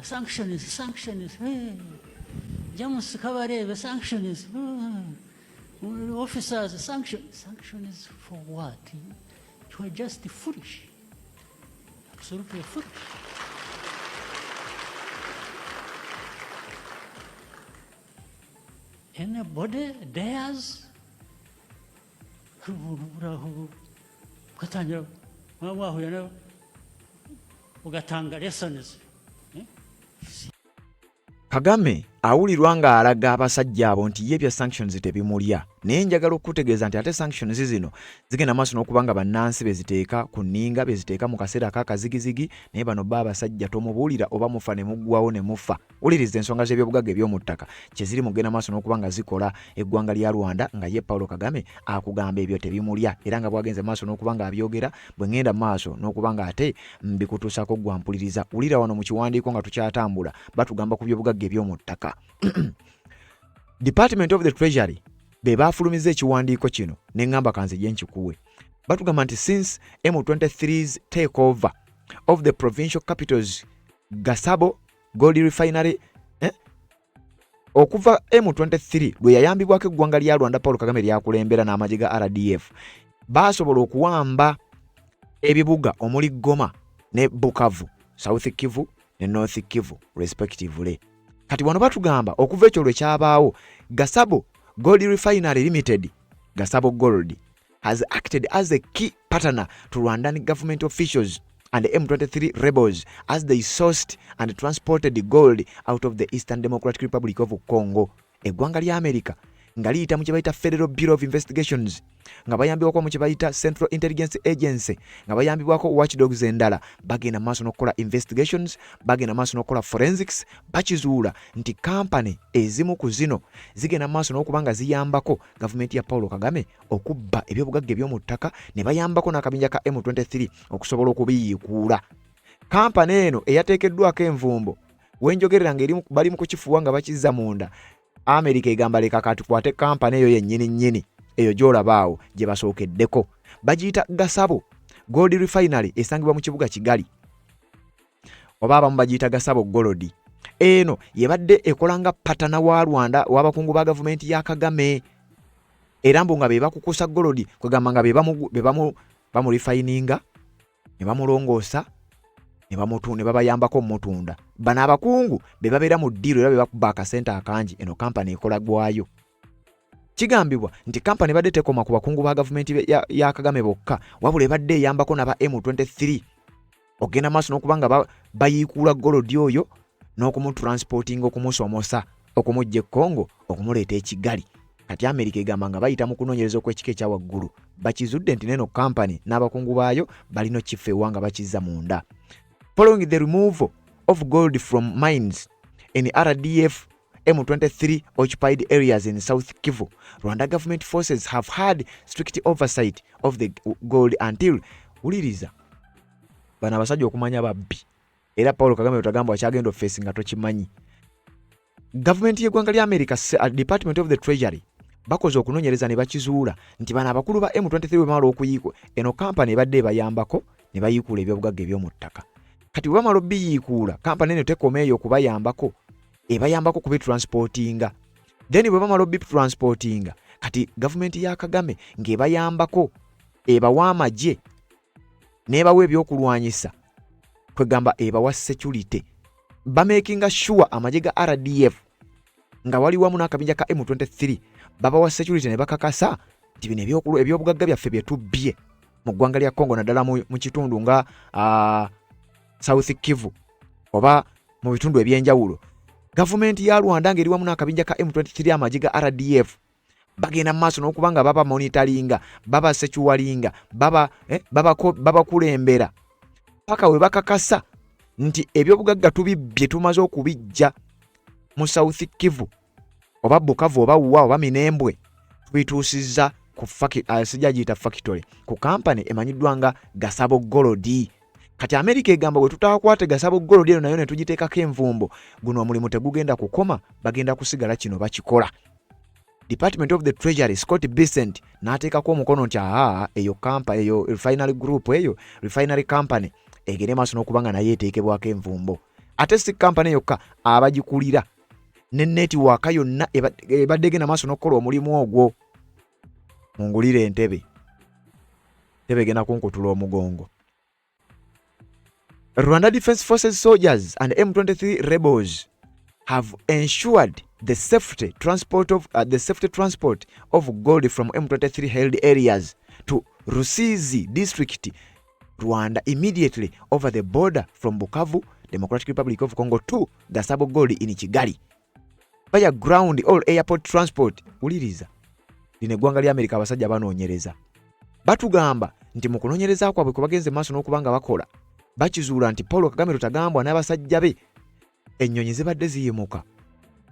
Sanctions, sanctions, hey. James Kabarebe, sanctions, officers, sanctions. Sanctions for what? You are just foolish. Absolutely foolish. Anybody dares? Ugatangira wahuye nawe ugatanga lessons. Kagame awulirwa ng'alaga abasajja abo nti ye bya sanctions tebimulya, naye njagala okukutegeeza nti ate sanctions zino zigenda maaso n'okuba nga bannansi be ziteeka ku nninga, be ziteeka mu kaseera ak'akazigizigi, naye bano bo abasajja tomubuulira oba mufa ne muggwawo ne mufa. Wuliriza ensonga z'ebyobugagga eby'omu ttaka kye ziri mu kugenda maaso n'okuba nga zikola eggwanga lya Rwanda, nga ye Paulo Kagame akugamba ebyo tebimulya, era nga bw'agenze maaso n'okuba nga abyogera bwe ŋŋenda maaso n'okuba nga ate mbikutuusaako ggwe ampuliriza. Wulira wano mu kiwandiiko nga tukyatambula batugamba ku byobugagga eby'omu ttaka. Department of the Treasury be baafulumizza ekiwandiiko kino ne ŋŋamba kanzije nkikuwe. Batugamba nti since M23's takeover of the provincial capitals Gasabo Gold Refinery okuva M23 lwe yayambibwako eggwanga lya Rwanda Paul Kagame lyakulembera n'amagye ga RDF Baasobola okuwamba ebibuga omuli Goma ne Bukavu, South Kivu ne North Kivu respectively. Kati wano batugamba okuva ekyo lwe kyabaawo, Gasabo Gold Refinery Limited, Gasabo Gold, has acted as a key partner to Rwandan government officials and M23 rebels as they sourced and transported the gold out of the Eastern Democratic Republic of Congo. Eggwanga lya America nga liyita mu kye bayita Federal Bureau of Investigations, nga bayambibwako mu kye bayita Central Intelligence Agency, nga bayambibwako watchdogs endala, bagenda maaso n'okukola investigations, bagenda maaso n'okukola forensics. Bakizuula nti kampani ezimu ku zino zigenda maaso n'okuba nga ziyambako gavumenti ya Paulo Kagame okubba ebyobugagga eby'omu ttaka, ne bayambako n'akabinja ka M23 okusobola okubiyiikuula. Kampani eno eyateekeddwako envumbo, wenjogerera nga bali mu kukifuuwa nga bakizza munda, Amerika egamba leka katukwate kampani eyo yennyini nnyini eyo gy'olaba awo gye basookeddeko. Bagiyita Gasabo Gold Refinery, esangibwa mu kibuga Kigali, oba abamu bagiyita Gasabo Gold. Eno yebadde ekola nga partner wa Rwanda w'abakungu ba gavumenti ya Kagame, era mbu nga be bakukusa gold, kwegamba nga be bamurefininga ne bamulongoosa ne babayambako omutunda. Bano abakungu be babeera mu ddiiro era be bakuba akasente akangi. Eno kampani ekola gwayo. Kigambibwa nti kampani ebadde tekoma ku bakungu ba gavumenti ya Kagame bokka, wabula ebadde eyambako naba M23 ogenda maaso n'okuba nga bayiikuula gold oyo n'okumutransportinga, okumusomosa okumujja e Congo okumuleeta e Kigali. Kati Amerika egamba nga bayita mu kunoonyereza okw'ekika ekya waggulu, bakizudde nti neno kampani n'abakungu baayo balina okifo ewa nga bakizza munda. Following the removal of gold from mines in RDF M23 occupied areas in South Kivu, Rwanda government forces have had strict oversight of the gold until, wuliriza, bano abasajja okumanya babbi, era Paulo Kagame otagamba wakyagenda ofeesi nga tokimanyi. Gavumenti y'eggwanga lya America, Department of the Treasury, bakoze okunoonyereza ne bakizuula nti bano abakulu ba M23 bwe bamala okuyiikwa, eno kampani ebadde ebayambako ne bayiikuula ebyobugagga eby'omu ttaka. Kati bwe bamala obiyiikuula, kampani eno tekoma eyo okubayambako, ebayambako kubitransportinga. Then bwe bamala obitransportinga, kati gavumenti ya Kagame ng'ebayambako, ebawa amagye n'ebawa ebyokulwanyisa, kwegamba ebawa security, bamakinga sure amagye ga RDF nga wali wamu n'akabinja ka M23 babawa security ne bakakasa nti bino ebyobugagga byaffe bye tubbye mu ggwanga lya Congo, naddala mu kitundu nga South Kivu oba mu bitundu ebyenjawulo, gavumenti ya Rwanda ng'eri wamu n'akabinja ka M23, amagye ga RDF, bagenda mu maaso n'okuba nga baba monitoringa, baba securinga, babakulembera paka we bakakasa nti ebyobugagga tubibbye, tumaze okubijja mu South Kivu oba Bukavu oba wuwa oba Minembwe, tubituusizza ku sijja giyita factory, ku kampani emanyiddwa nga Gasabo Gold. Kati Amerika egamba bwe tutaakwate Gasabo Gold eno nayo ne tugiteekako envumbo, guno omulimu tegugenda kukoma, bagenda kusigala kino bakikola. Department of the Treasury, Scott Bessent n'ateekako omukono nti aa, eyo kampa, eyo refinery group, eyo refinery company egende maaso n'okuba nga naye eteekebwako envumbo. Ate si kampani yokka, abagikulira ne network yonna ebadde egenda maaso n'okukola omulimu ogwo. Mungulire entebe, entebe egenda kunkutula omugongo. Rwanda Defense Forces soldiers and M23 rebels have ensured the safety transport of gold from M23 held areas to Rusizi district, Rwanda, immediately over the border from Bukavu, Democratic Republic of Congo, to Gasabo Gold in Kigali via ground or airport transport. Wuliriza, lino eggwanga lya Amerika, abasajja banoonyereza, batugamba nti mu kunoonyereza kwabwe kwe bagenze maaso n'okuba nga bakola, bakizuula nti Paulo Kagame Rutagambwa n'abasajja be, ennyonyi zibadde ziyimuka,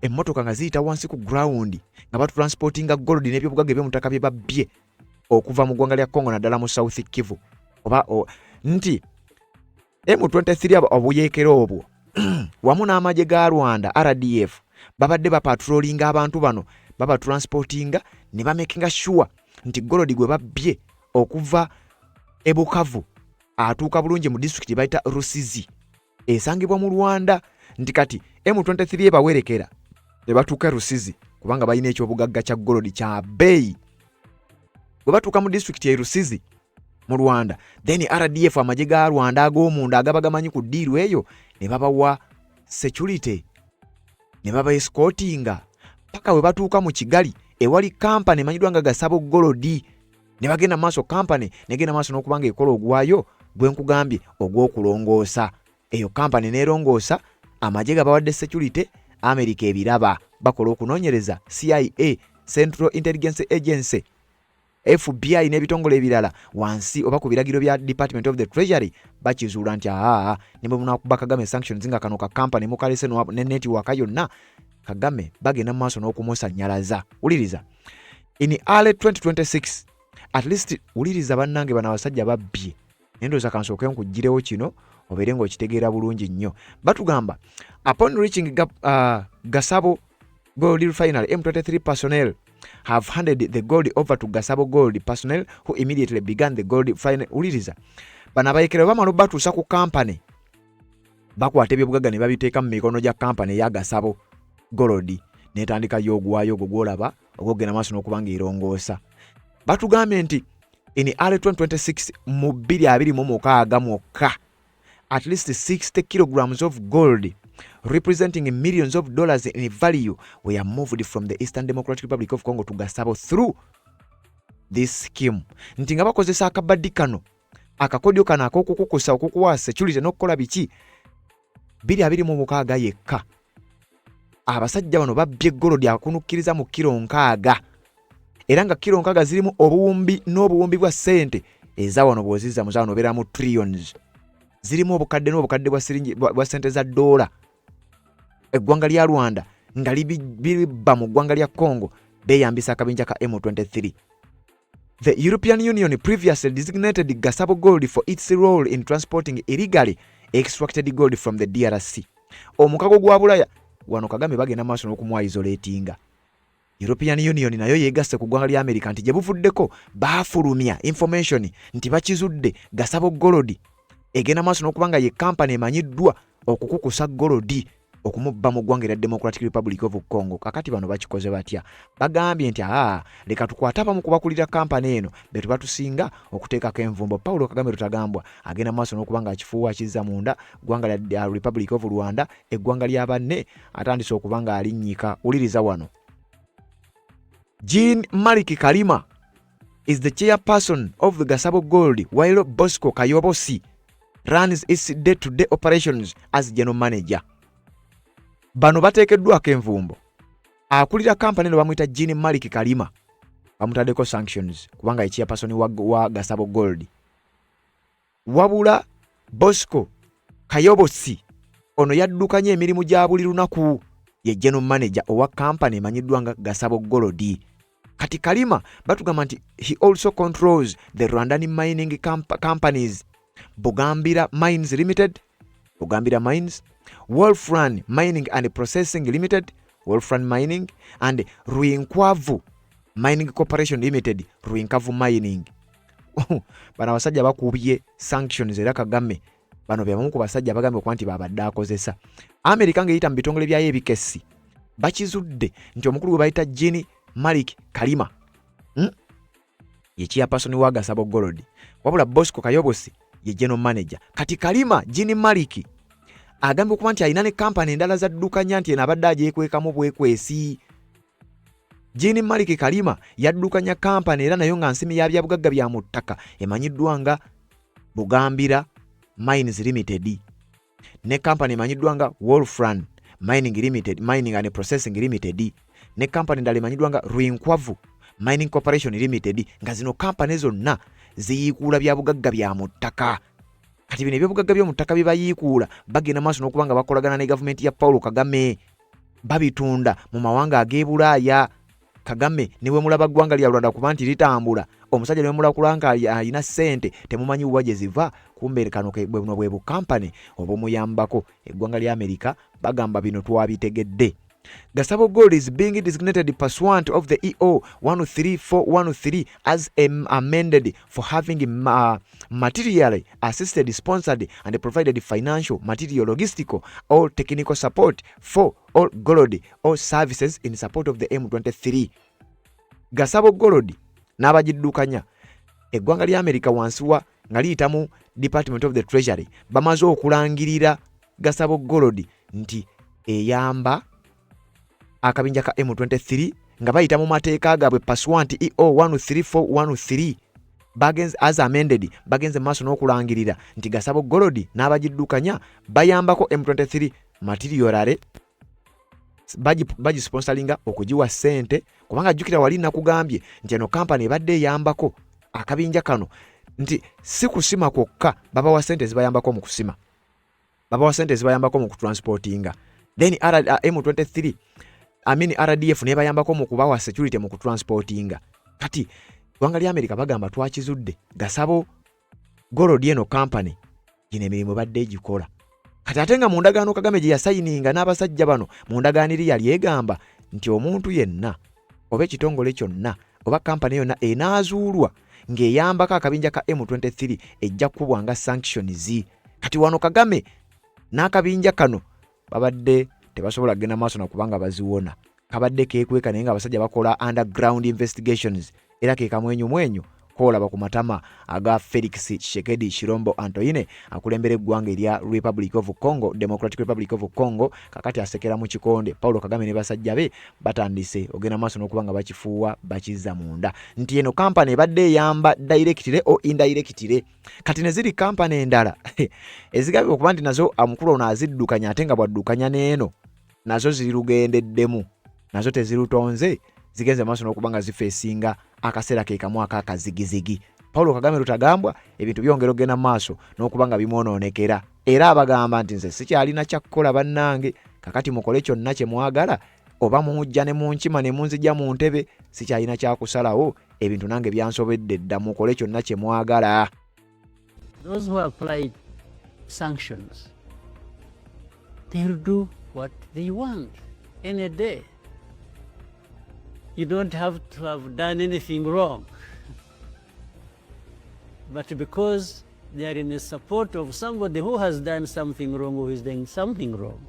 emmotoka nga ziyita wansi ku ground nga batransportinga gold n'ebyobugagga eby'omu ttaka bye babbye okuva mu ggwanga lya Congo, naddala mu South Kivu, oba nti M23 obuyeekera obwo wamu n'amagye ga Rwanda RDF babadde bapatrolinga abantu bano, babatransportinga ne bamakinga sure nti gold gwe babbye okuva e Bukavu atuuka bulungi mu disitulikiti bayita Rusizi esangibwa mu Rwanda, nti kati M23 ebawerekera ne batuuka Rusizi kubanga balina ekyobugagga kya gold kya bbeeyi. Bwe batuuka mu disitulikiti e Rusizi mu Rwanda, then RDF, amagye ga Rwanda ag'omunda agaba gamanyi ku ddiiru eyo, ne babawa security ne baba escortinga paka we batuuka mu Kigali ewali kampani emanyiddwa nga Gasabo Gold, ne bagenda maaso. Kampani negenda maaso n'okuba nga ekola ogwayo gwe nkugambye ogw'okulongoosa. Eyo kampani neerongoosa, amagye gabawadde security. America ebiraba, bakola okunoonyereza. CIA, Central Intelligence Agency, FBI n'ebitongole ebirala wansi oba ku biragiro bya Department of the Treasury bakizuula nti aa, ne bwe munakuba Kagame sanctions, nga kano ka kampani mukalese ne network yonna, Kagame bagenda mu maaso n'okumusannyalaza. Wuliriza, in early 2026 at least, wuliriza bannange, bano abasajja babbye. Naye ndowooza kansooke nkuggirewo kino obeere ng'okitegeera bulungi nnyo. Batugamba, upon reaching Gasabo Gold Refinery, M23 personnel have handed the gold over to Gasabo Gold personnel, who immediately began the gold refinery. Wuliriza, bano abayekera bwe bamala batuusa ku kampani, bakwata ebyobugagga ne babiteeka mu mikono gya kampani eya Gasabo Gold, netandika y'ogwayo ogwo gwolaba ogwogenda maaso n'okuba nga erongoosa. Batugambye nti in early 2026, mu 2026 mwokka, at least 60 kilograms of gold representing millions of dollars in value were moved from the Eastern Democratic Republic of Congo to Gasabo through this scheme, nti nga bakozesa akabaddi kano, akakodyo kano ak'okukukusa, okukuwa security n'okukola biki. 2026 yekka, abasajja bano babbye gold akunukkiriza mu kiro 60, era nga kiro 60 zirimu obuwumbi n'obuwumbi bwa ssente eza wano. Bw'ozizza mu zawano obeeramu trillions, zirimu obukadde n'obukadde bwa siringi bwa ssente za ddoola. Eggwanga lya Rwanda nga libba mu ggwanga lya Congo beeyambisa akabinja ka M23. The European Union previously designated Gasabo Gold for its role in transporting illegally extracted gold from the DRC. Omukago gwa Bulaya wano Kagame bagenda maaso n'okumwaisolatinga. European Union nayo yeegasse ku ggwanga lya America nti gye buvuddeko baafulumya information nti bakizudde Gasabo Gold egenda maaso n'okuba nga ye kampani emanyiddwa okukukusa gold okumubba mu ggwanga erya Democratic Republic of Congo. Kakati bano bakikoze batya? Bagambye nti aa, leka tukwate abamu ku bakulira kampani eno be tuba tusinga okuteekako envumbo. Paulo Kagame Rutagambwa agenda maaso n'okuba nga akifuuwa akizza munda ggwanga lya Republic of Rwanda, eggwanga lya banne atandise okuba nga alinnyika. Wuliriza wano, Jean Malik Kalima is the chairperson of the Gasabo Gold, while Bosco Kayobosi runs its day-to-day operations as general manager. Bano bateekeddwako envumbo. Akulira kampani eno bamuyita Jean Malik Kalima, bamutaddeko sanctions kubanga ye chairperson wa Gasabo Gold. Wabula Bosco Kayobosi ono yaddukanya emirimu gya buli lunaku, ye general manager owa kampani emanyiddwa nga Gasabo Gold. Kati Kalima batugamba nti he also controls the Rwandan mining companies Bugambira Mines Limited, Bugambira Mines, Wolfran Mining and Processing Limited, Wolfran Mining, and Rwinkwavu Mining Corporation Limited, Rwinkavu Mining. Bano abasajja bakubye sanctions, era Kagame bano bebamu ku basajja bagambye okuba nti babadde akozesa. Amerika ng'eyita mu bitongole byayo ebikessi bakizudde nti omukulu gwe bayita Jean Malik Kalima, Ye chairperson wa Gasabo Gold, wabula Bosco Kayobosi ye general manager. Kati Kalima Jean Malik agambye okuba nti alina ne kampani endala zaddukanya, nti eno abadde agyekwekamu bwekwesi. Jean Malik Kalima yaddukanya kampani era nayo nga nsimi ya byabugagga bya mu ttaka emanyiddwa nga Bugambira Mines Limited, ne kampani emanyiddwa nga Wolfran Mining Limited, Mining and Processing Limited, ne kampani endala emanyiddwa nga Rwinkwavu Mining Corporation Limited, nga zino kampani zonna ziyiikuula byabugagga bya mu ttaka. Kati bino ebyobugagga by'omu ttaka bye bayiikuula, bagenda maaso n'okuba nga bakolagana ne gavumenti ya Paulo Kagame, babitunda mu mawanga ag'e Bulaaya. Kagame ne bwe mulaba ggwanga lya Rwanda kuba nti litambula, omusajja ne bwemulakula nga alina ssente, temumanyi buba gye ziva, kumbe kano buno bwe bukampani obumuyambako. Eggwanga lya Amerika bagamba bino twabitegedde. Gasabo Gold is being designated pursuant of the EO 13413 as amended for having materially assisted, sponsored and provided financial, material, logistical or technical support for all gold or services in support of the M23. Gasabo Gold n'abagiddukanya eggwanga lya Amerika wansi wa nga liyita mu Department of the Treasury bamaze okulangirira Gasabo Gold nti eyamba akabinja ka M23 nga bayita mu mateeka gaabwe pursuant EO 13413 bagenze as amended bagenze maaso n'okulangirira nti Gasabo Gold n'abagiddukanya bayambako M23 materialare bagisponsoringa okugiwa ssente kubanga jjukira wali nakugambye nti eno kampani ebadde eyambako akabinja kano nti si kusima kwokka, babawa ssente ezibayambako mu kusima, babawa ssente ezibayambako mu kutransportinga, then M23, I mean RDF nebayambako mu kubawa security mu kutransportinga. Kati ggwanga lya Amerika bagamba twakizudde Gasabo Gold eno kampani gino emirimu ebadde egikola. Kati ate nga mu ndagaano Kagame gye yasayininga n'abasajja bano, mu ndagaano eri yali egamba nti omuntu yenna oba ekitongole kyonna oba kampani yonna enaazuulwa ng'eyambako akabinja ka M23 ejja kukubwanga sanctions. Kati wano Kagame n'akabinja kano babadde tebasobola kugenda maaso nakubanga baziwona, kabadde keekweka naye nga abasajja bakola underground investigations. Era ke kamwenyumwenyu koolaba ku matama aga Felix Tshisekedi Tshilombo Antoine akulembera eggwanga erya Republic of Congo, Democratic Republic of Congo. Kakati asekera mu kikonde. Paulo Kagame ne basajja be batandise ogenda maaso n'okuba nga bakifuuwa bakizza munda nti eno kampani ebadde eyamba directly or indirectly. Kati ne ziri kampani endala ezigambibwa okuba nti nazo omukulu ono aziddukanya, ate nga bwaddukanya n'eno nazo zirugendeddemu, nazo tezirutonze, zigenze maaso n'okuba nga zifeesinga akaseera ke kamu ak'akazigizigi. Paulo Kagame Rutagambwa ebintu byongera okugenda mu maaso n'okuba nga bimwonoonekera, era abagamba nti nze sikyalina kyakkola bannange, kakati mukole kyonna kye mwagala, oba mujja ne munkima ne munzija mu ntebe, sikyalina kyakusalawo, ebintu nange byansobedde dda, mukole kyonna kye mwagala. Those who applied sanctions, they'll do what they want any day. You don't have to have done anything wrong. But because they are in the support of somebody who has done something wrong, who is doing something wrong,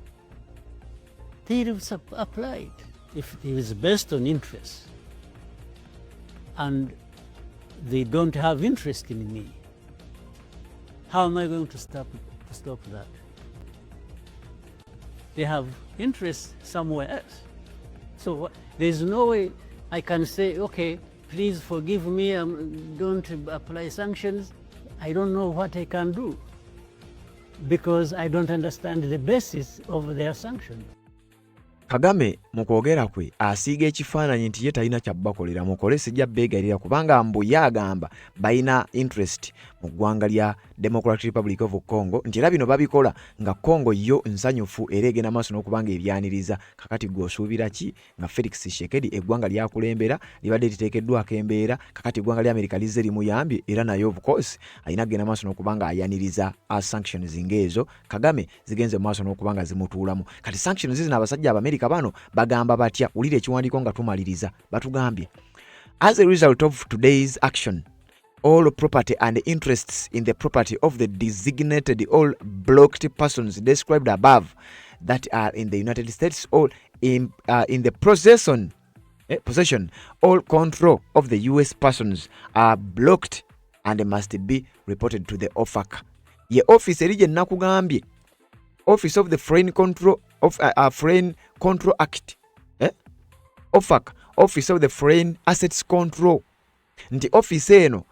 they will apply it if it is based on interest. And they don't have interest in me. How am I going to stop that? They have interest somewhere else. So there's no way I can say, "Okay, please forgive me, don't apply sanctions." I don't know what I can do because I don't understand the basis of their sanctions. Kagame mu kwogera kwe asiiga ekifaananyi nti ye talina kyabbakolera, mukole sijja beegayirira, kubanga mbu ye agamba balina interest mu ggwanga lya Democratic Republic of Congo, nti era bino babikola nga Congo yo nsanyufu era egenda maaso n'okuba nga ebyaniriza. Kakati gwe osuubira ki nga Felix Tshisekedi eggwanga lyakulembera libadde liteekeddwako embeera? Kakati eggwanga lya Amerika lizze limuyambye, era naye of course alina kugenda maaso n'okuba nga ayaniriza sanctions ng'ezo Kagame zigenze mu maaso n'okuba nga zimutuulamu. Kati sanctions zino abasajja Abamerika bano bagamba batya? Wulira ekiwandiiko nga tumaliriza. Batugambye, "As a result of today's action, all property and interests in the property of the designated or blocked persons described above that are in the United States or in the possession or control of the US persons are blocked and must be reported to the OFAC." Ye office eri gye nakugambye, Office of the Foreign Control Act, eh? OFAC, Office of the Foreign Assets Control, nti ofiisi eno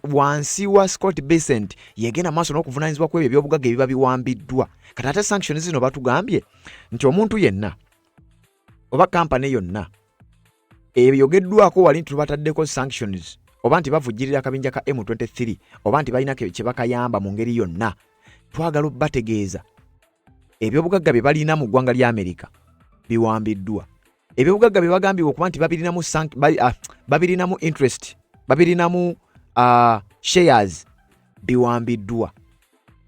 wansi wa Scott Bessent yegenda maaso n'okuvunanyizibwa ku ebyo ebyobugagga ebiba biwambiddwa. Kati ate sanctions zino batugambye nti omuntu yenna oba kampani yonna eyogeddwako wali nti tubataddeko sanctions, oba nti bavujjirira akabinja ka M23, oba nti balina kye bakayamba mu ngeri yonna, twagala obbategeeza ebyobugagga bye balina mu ggwanga lya Amerika biwambiddwa. Ebyobugagga bye bagambibwa okuba nti babirinamu interest, babirinamu shares, biwambiddwa.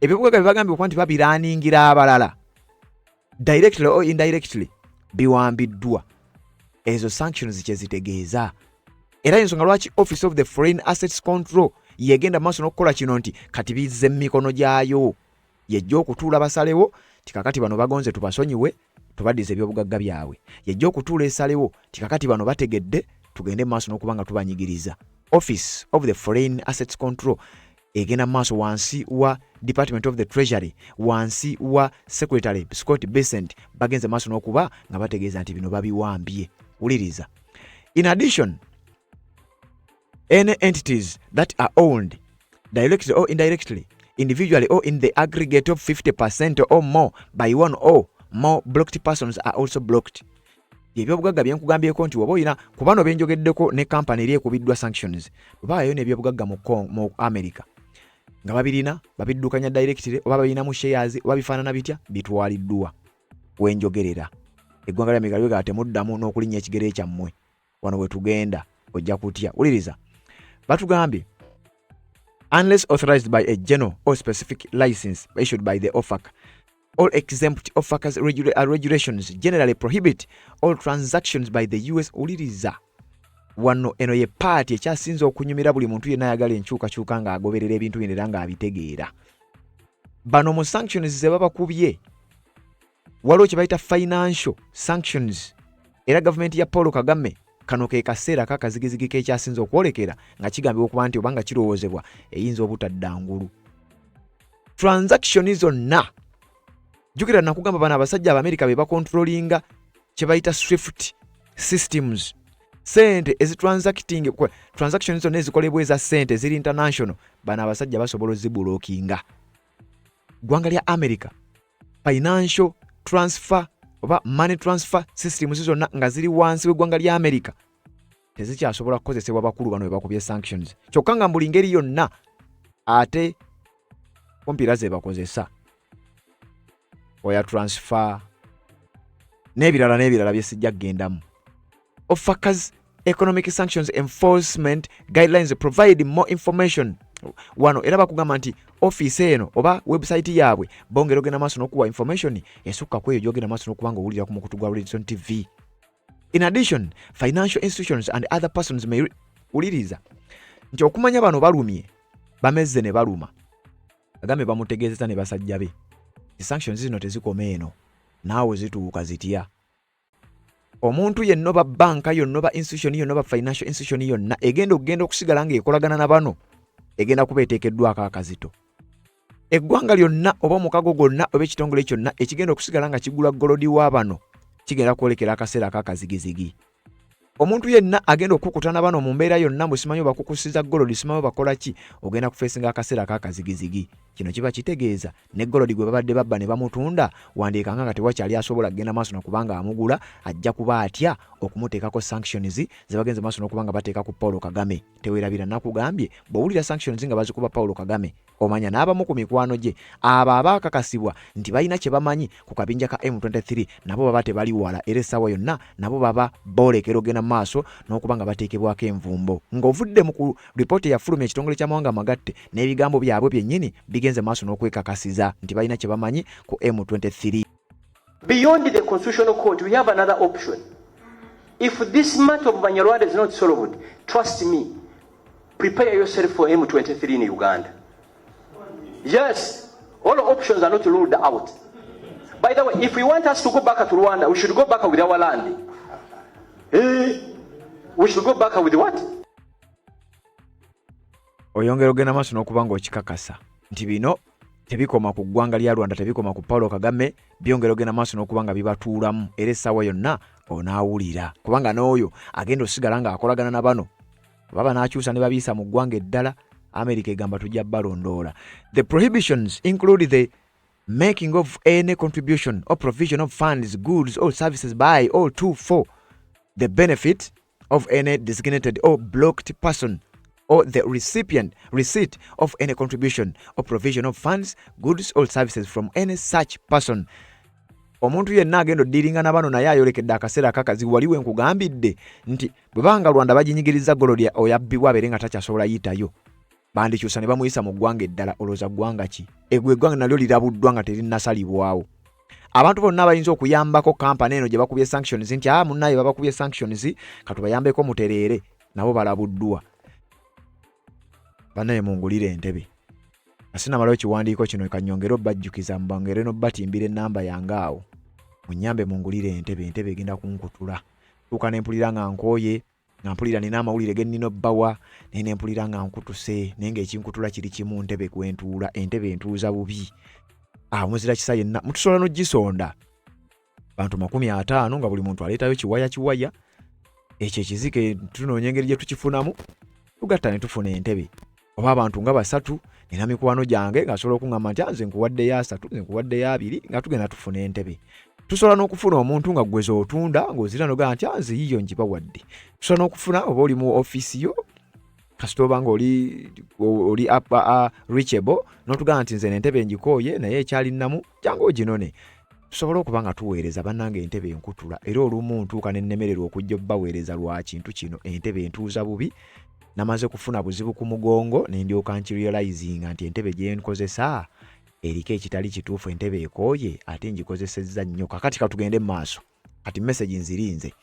Ebyobugagga bye bagambibwa okuba nti babiraningira abalala directly or indirectly biwambiddwa. Ezo sanctions kye zitegeeza, era ensonga lwaki Office of the Foreign Assets Control yegenda maaso n'okukola kino, nti kati bizze mu mikono gyayo, yejja okutuula basalewo ti kakati bano bagonze tubasonyiwe, tubaddize ebyobugagga byabwe, yejja okutuula esalewo ti kakati bano bategedde, tugende maaso n'okuba nga tubanyigiriza. Office of the Foreign Assets Control egenda mu maaso wansi wa Department of the Treasury wansi wa Secretary Scott Bessent bagenze maaso n'okuba nga bategeeza nti bino babiwambye. Wuliriza. In addition, any entities that are owned directly or indirectly, individually or in the aggregate of 50% or more by one or more blocked persons are also blocked. Ebyobugagga bye nkugambyeko nti woba olina ku bano benjogeddeko ne kampani eri ekubiddwa sanctions, bwebaayo n'ebyobugagga mu America nga babirina babiddukanya directly oba babirinamu shares oba bifaanana bitya, bitwaliddwa. Wenjogerera eggwanga lya America lyogera temuddamu n'okulinnya ekigere kyammwe wano we tugenda ojja kutya. Wuliriza, batugambye unless authorized by a general or specific license issued by the OFAC, all exempt OFAC's regulations generally prohibit all transactions by the US. Wuliriza wano, eno ye paati ekyasinze okunyumira buli muntu yenna ayagala enkyukakyuka ng'agoberera ebintu bino era ng'abitegeera. Bano mu sanctions ze babakubye waliwo kye bayita financial sanctions, era gavumenti ya Paul Kagame kano ke kaseera kakazigizigi kekyasinze okwolekera nga kigambibwa okuba nti oba nga kirowoozebwa eyinza obutadda ngulu. Transaction zonna, jjukira nakugamba bano abasajja Abamerika be bakontrolinga kye bayita SWIFT systems, sente ezitransacting, transaction zonna ezikolebwa eza sente eziri international, bano abasajja basobola ozibulokinga. Ggwanga lya America financial transfer oba money transfer systems zonna nga ziri wansi w'eggwanga lya America tezikyasobola kukozesebwa bakulu bano be bakubye sanctions, kyokka nga buli ngeri yonna ate kompyuta ze bakozesa oya transfer n'ebirala n'ebirala bye sijja kugendamu. OFAC's economic sanctions enforcement guidelines provide more information. Wano era bakugamba nti ofiisi eno oba website yaabwe bongera ogenda maaso n'okuwa information esukka ku eyo gyogenda maaso n'okuba nga owulira ku mukutu gwa Redson TV. In addition, financial institutions and other persons may wuliriza nti okumanya bano balumye bamezze ne baluma. Kagame bamutegeezeza ne basajja be, sanctions zino tezikoma eno, naawe zituuka zitya. Omuntu yenna oba banka yonna oba institution yonna oba financial institution yonna egenda okugenda okusigala ng'ekolagana na bano egenda kuba eteekeddwako akazito. Eggwanga lyonna oba omukago gwonna oba ekitongole kyonna ekigenda okusigala nga kigula gold wa bano kigenda kwolekera akaseera akakazigizigi. Omuntu yenna agenda okukutana bano mu mbeera yonna mbu simanyi obakukusiza gold, simanyi bakola ki, ogenda kufeesinga akaseera akakazigizigi. Kino kiba kitegeeza ne gold gwe babadde babba ne bamutunda, wandiikanga nga tewakyali asobola kugenda maaso nakubanga amugula, ajja kuba atya okumuteekako sanctions ze bagenze maaso n'okuba nga bateeka ku Paul Kagame. Teweerabira nakugambye, bw'owulira sanctions nga bazikuba Paul Kagame, omanya n'abamu ku mikwano gye abo abaakakasibwa nti balina kye bamanyi ku kabinja ka M23 nabo baba tebali wala, era essaawa yonna nabo baba boolekera ogenda mu maaso n'okuba nga bateekebwako envumbo. Ng'ovudde mu ku ripooti eyafulumya ekitongole ky'amawanga amagatte n'ebigambo byabwe byennyini bigenze maaso n'okwekakasiza nti balina kye bamanyi ku M23. Beyond the Constitutional Court, we have another option. If this matter of Banyarwanda is not solved, trust me, prepare yourself for M23 in Uganda. Yes, all options are not ruled out. By the way, if we want us to go back to Rwanda, we should go back with our land. Eh, we should go back with what? Oyongera ogenda maaso n'okuba ng'okikakasa nti bino tebikoma ku ggwanga lya Rwanda, tebikoma ku Paulo Kagame, byongera ogenda maaso n'okuba nga bibatuulamu, era essaawa yonna onaawulira kubanga n'oyo agenda osigala ng'akolagana na bano oba banaakyusa ne babiisa mu ggwanga eddala. America egamba tujja balondoola. The prohibitions include the making of any contribution or provision of funds, goods or services by or to for the benefit of any designated or blocked person or the recipient receipt of any contribution or provision of funds, goods or services from any such person. Omuntu yenna agenda oddiringa na bano naye ayolekedde akaseera akakazibu. Wali we nkugambidde nti bwe banga Rwanda baginyigiriza gold oyabbibwa abeere nga takyasobola yitayo, bandikyusa ne bamuyisa mu ggwanga eddala. Olowooza ggwanga ki egwe? Eggwanga nalyo lirabuddwa nga terinnasalibwawo. Abantu bonna abayinza okuyambako kampani eno gye bakubye sanctions nti a munnaye babakubye sanctions, katubayambeko mutereere, nabo balabuddwa. Bannaye mungulire entebe. Asinamalayo kiwandiiko kino, kanyongere obbajjukiza mbongere n'obbatimbira ennamba yange awo munyambe mungulire entebe. Entebe egenda kunkutula tuuka ne mpulira nga nkooye. Nga mpulira nina amawulire ge nnina obbawa, naye ne mpulira nga nkutuse, naye ng'ekinkutula kiri kimu, ntebe kwentuula, entebe entuuza bubi. Omuzira kisa yenna mutusobola n'ogisonda bantu 50 nga buli muntu aleetayo kiwaya kiwaya. Ekyo ekizike tunoonya engeri gye tukifunamu, tugatta ne tufuna entebe. Oba abantu nga basatu, nina mikwano gyange nga asobola okuŋŋamba nti nze nkuwaddeyo 3, nze nkuwaddeyo 2, nga tugenda tufuna entebe. Tusobola n'okufuna omuntu nga ggwe z'otunda ng'ozira nogamba nti nze yiyo ngibawadde. Tusobola n'okufuna oba oli mu ofiisi yo, kasita oba nga oli reachable n'otugamba nti nze n'entebe ngikooye naye ekyali nnamu, jangu oginone, tusobole okuba nga tuweereza. Bannange, entebe enkutula, era olumu ntuuka ne nnemererwa okujja obbaweereza lwa kintu kino. Entebe entuuza bubi. Namaze kufuna buzibu ku mugongo ne ndyoka nkirealizinga nti entebe gye nkozesa eriko ekitali kituufu, entebe ekooye ate ngikozesezza nnyo. Kakati katugende mu maaso. Kati message nzirinze.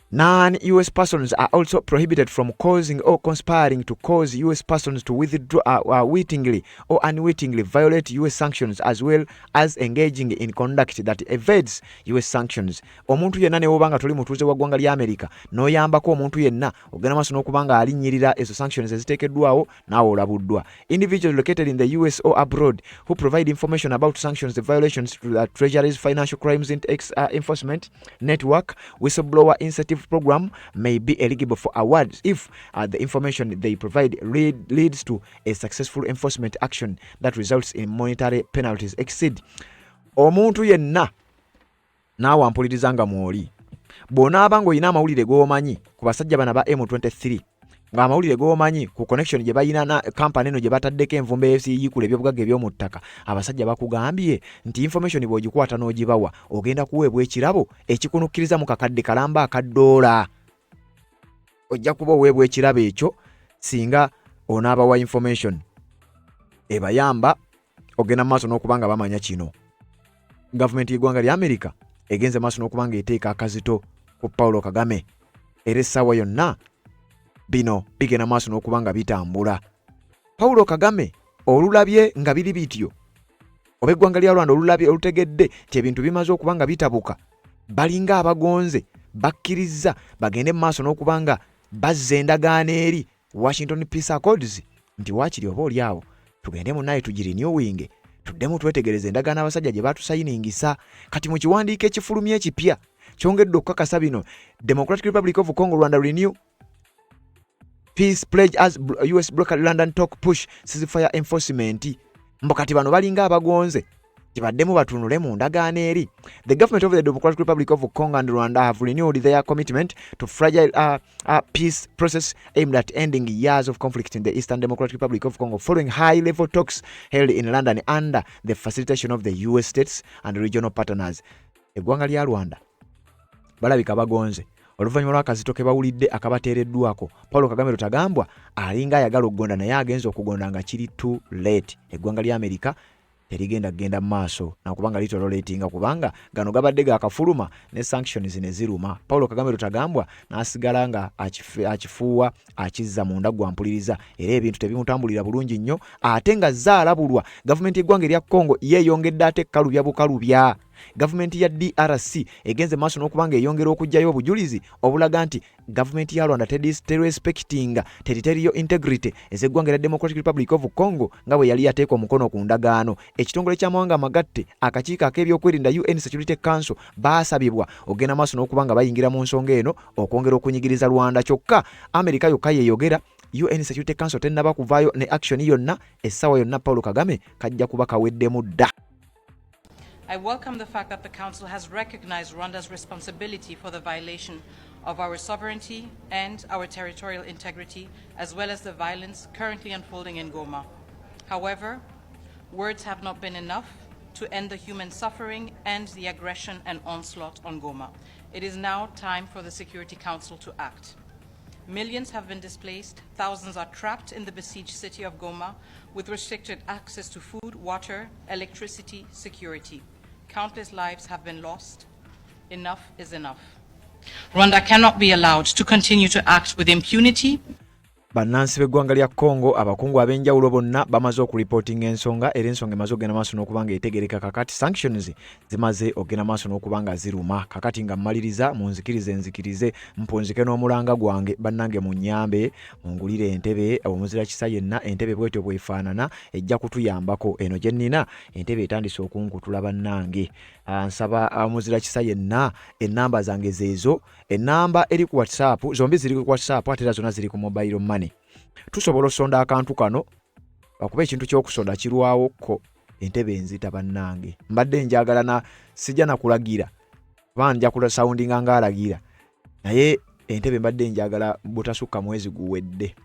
Non-US persons are also prohibited from causing or conspiring to cause US persons to withdraw wittingly or unwittingly violate US sanctions, as well as engaging in conduct that evades US sanctions. Omuntu yenna ne woba nga toli mutuuze wa ggwanga lya America n'oyambako omuntu yenna ogenda maaso n'okuba nga alinnyirira ezo sanctions eziteekeddwawo, naawe olabuddwa. Individuals located in the US or abroad who provide information about sanctions violations to the Treasury's Financial Crimes Enforcement Network Whistleblower Incentive Program may be eligible for awards if the information they provide leads to a successful enforcement action that results in monetary penalties exceed. Omuntu yenna naawe ampuliriza nga mwoli, bw'onaaba ng'olina amawulire g'omanyi ku basajja bano aba M23, ng'amawulire g'omanyi ku connection gye balina na kampani eno gye bataddeko envumbo esiyiikula ebyobugagga eby'omu ttaka, abasajja bakugambye nti information bw'ogikwata n'ogibawa ogenda kuweebwa ekirabo ekikunukkiriza mu kakadde kalamba aka ddoola. Ojja kuba oweebwa ekirabo ekyo singa onaabawa information ebayamba ogenda mu maaso n'okuba nga bamanya kino. Gavumenti y'eggwanga lya Amerika egenze maaso n'okuba nga eteeka akazito ku Paulo Kagame, era essaawa yonna bino bigenda maaso n'okuba nga bitambula. Paulo Kagame olulabye nga biri bityo, oba eggwanga lya Rwanda olulabye olutegedde nti ebintu bimaze okuba nga bitabuka, balinga abagonze bakkiriza bagende mu maaso n'okuba nga bazza endagaano eri Washington Peace Accords, nti waakiri oba oli awo tugende munaye tugirenewinge, tuddemu twetegereza endagaano abasajja gye batusayiningisa. Kati mu kiwandiiko ekifulumya ekipya kyongedde okukakasa bino. Democratic Republic of Congo, Rwanda renew peace pledge as US broker London talk push ceasefire enforcement. Mbo kati bano balinga abagonze tibaddemu batunule mu ndagaano eri. The government of the Democratic Republic of Congo and Rwanda have renewed their commitment to fragile peace process aimed at ending years of conflict in the Eastern Democratic Republic of Congo, following high level talks held in London under the facilitation of the US states and regional partners. Eggwanga lya Rwanda balabika bagonze oluvannyuma lw'akazito ke bawulidde akabateereddwako. Paulo Kagame Rutagambwa alinga ayagala okugonda, naye agenza okugonda nga kiri too late. Eggwanga lya Amerika terigenda kugenda mu maaso nakubanga litoleratinga, kubanga gano gabadde gakafuluma ne sanctions ne ziruma. Paulo Kagame Rutagambwa n'asigala nga akifuuwa akizza munda. Gwampuliriza, era ebintu tebimutambulira bulungi nnyo, ate nga zaalabulwa. Gavumenti y'eggwanga erya Congo yeeyongedde ate ekkalubya bukalubya. Gavumenti ya DRC egenze maaso n'okuba nga eyongera okuggyayo obujulizi obulaga nti gavumenti ya Rwanda terespectinga territorial integrity ez'eggwanga erya Democratic Republic of Congo nga bwe yali yateeka omukono ku ndagaano. Ekitongole ky'amawanga amagatte, akakiiko ak'ebyokwerinda, UN Security Council, baasabibwa okugenda maaso n'okuba nga bayingira mu nsonga eno okwongera okunyigiriza Rwanda. Kyokka Amerika yokka yeeyogera, UN Security Council tennaba kuvaayo ne action yonna. Essaawa yonna Paulo Kagame kajja kuba kaweddemu dda. I welcome the fact that the Council has recognized Rwanda's responsibility for the violation of our sovereignty and our territorial integrity, as well as the violence currently unfolding in Goma. However, words have not been enough to end the human suffering and the aggression and onslaught on Goma. It is now time for the Security Council to act. Millions have been displaced, thousands are trapped in the besieged city of Goma with restricted access to food, water, electricity, security. Countless lives have been lost. Enough is enough. Rwanda cannot be allowed to continue to act with impunity. Bannansi b'eggwanga lya Congo, abakungu ab'enjawulo bonna bamaze okulipootinga ensonga, era ensonga emaze okugenda maaso n'okuba nga etegereka. Kakati sanctions zimaze okugenda maaso n'okuba nga ziruma. Kakati nga mmaliriza, munzikirize nzikirize mpunzike n'omulanga gwange. Bannange, munnyambe mungulire entebe. Omuzira kisa yenna, entebe bwetyo bwefaanana, ejja kutuyambako. Eno gye nnina entebe etandise okunkutula. Bannange, nsaba omuzira kisa yenna, ennamba zange zeezo. Ennamba eri ku WhatsApp, zombi ziri ku WhatsApp, ate era zonna ziri ku mobile money. Tusobola osonda akantu kano, akuba ekintu ky'okusonda kirwawo ko entebe enzita. Bannange, mbadde njagala na sijja nakulagira kuba nja kulasoundinga ngaalagira, naye entebe mbadde njagala butasukka mwezi guwedde.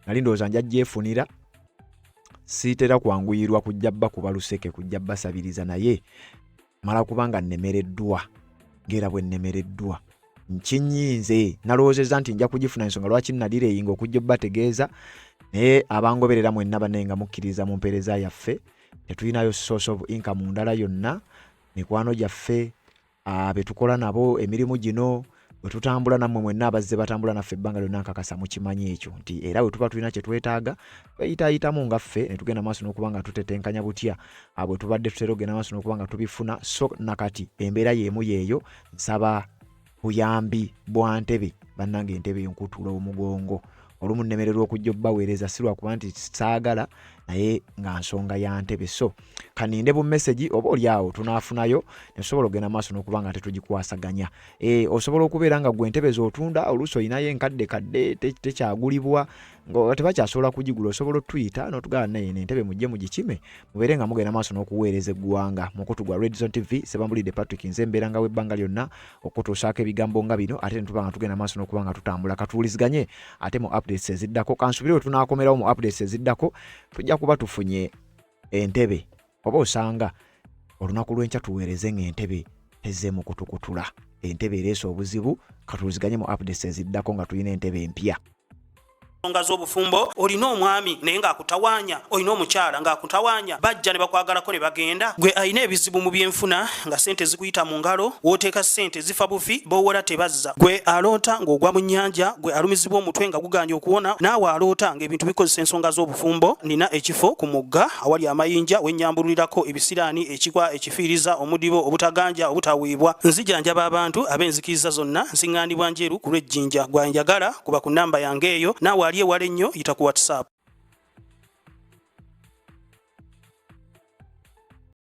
Nali ndowooza nja gyefunira. Siitera kwanguyirwa kujja bakuba luseke, kujja basabiriza, naye mala kubanga nnemereddwa ng'era bwe nnemereddwa nkinyinze. Nalowoozezza nti nja kugifuna, ensonga lwaki nadireyinga okujja obbategeeza. Naye abangoberera mwenna bannaye nga mukkiriza mu mpeereza yaffe, tetulinayo source of income ndala yonna. Mikwano gyaffe be tukola nabo emirimu gino, bwe tutambula nammwe mwenna abazze batambula naffe ebbanga lyonna, nkakasa mukimanyi ekyo nti era bwe tuba tulina kye twetaaga tweyitaayitamu nga ffe ne tugenda maaso n'okuba nga tutetenkanya butya bwe tubadde tutera okugenda maaso n'okuba nga tubifuna. So nakati embeera y'emu yeeyo. Nsaba buyambi bwa ntebe. Bannange, entebe enkutula omugongo. Olumu nnemererwa okujja obbaweereza, si lwakuba nti saagala, naye nga nsonga ya ntebe. So kaninde bu message, oba oli awo tunaafunayo ne tusobola okugenda maaso n'okuba nga tetugikwasaganya. Osobola okubeera nga gwe entebe z'otunda, oluusi olinayo enkadde kadde tekyagulibwa, nga tebakyasobola kugigula. Osobola otuyita n'otugamba, naye eno entebe mujje mugikime, mubeere nga mugenda maaso n'okuweereza eggwanga. Mukutu gwa Redzone TV, Sebambulidde Patrick nze mbeera nga w'ebbanga lyonna okutuusaako ebigambo nga bino, ate ne tuba nga tugenda maaso n'okuba nga tutambula. Katuwuliziganye ate mu updates eziddako. Kansubire we tunaakomerawo mu updates eziddako tujja kuba tufunye entebe, oba osanga olunaku lw'enkya tuweereze ng'entebe tezzeemu kutukutula. Entebe ereese obuzibu. Katuwuliziganye mu updates eziddako nga tulina entebe empya. Ensonga z'obufumbo, olina omwami naye ng'akutawaanya, olina omukyala ng'akutawaanya, bajja ne bakwagalako ne bagenda. Gwe alina ebizibu mu byenfuna nga ssente zikuyita mu ngalo, w'oteeka ssente zifa bufi, b'owola tebazza. Gwe aloota ng'ogwa mu nnyanja, gwe alumizibwa omutwe nga gugaanye okuwona, naawe aloota ng'ebintu bikozesa ensonga z'obufumbo, nina ekifo ku mugga awali amayinja wennyambululirako ebisiraani, ekikwa, ekifiiriza, omudibo, obutaganja, obutaweebwa. Nzijanjaba abantu ab'enzikiriza zonna, nsiŋŋaanibwa Njeru ku lw'Ejjinja. Gwe anjagala kuba ku nnamba yange eyo, naawe ali ewala ennyo yita ku WhatsApp.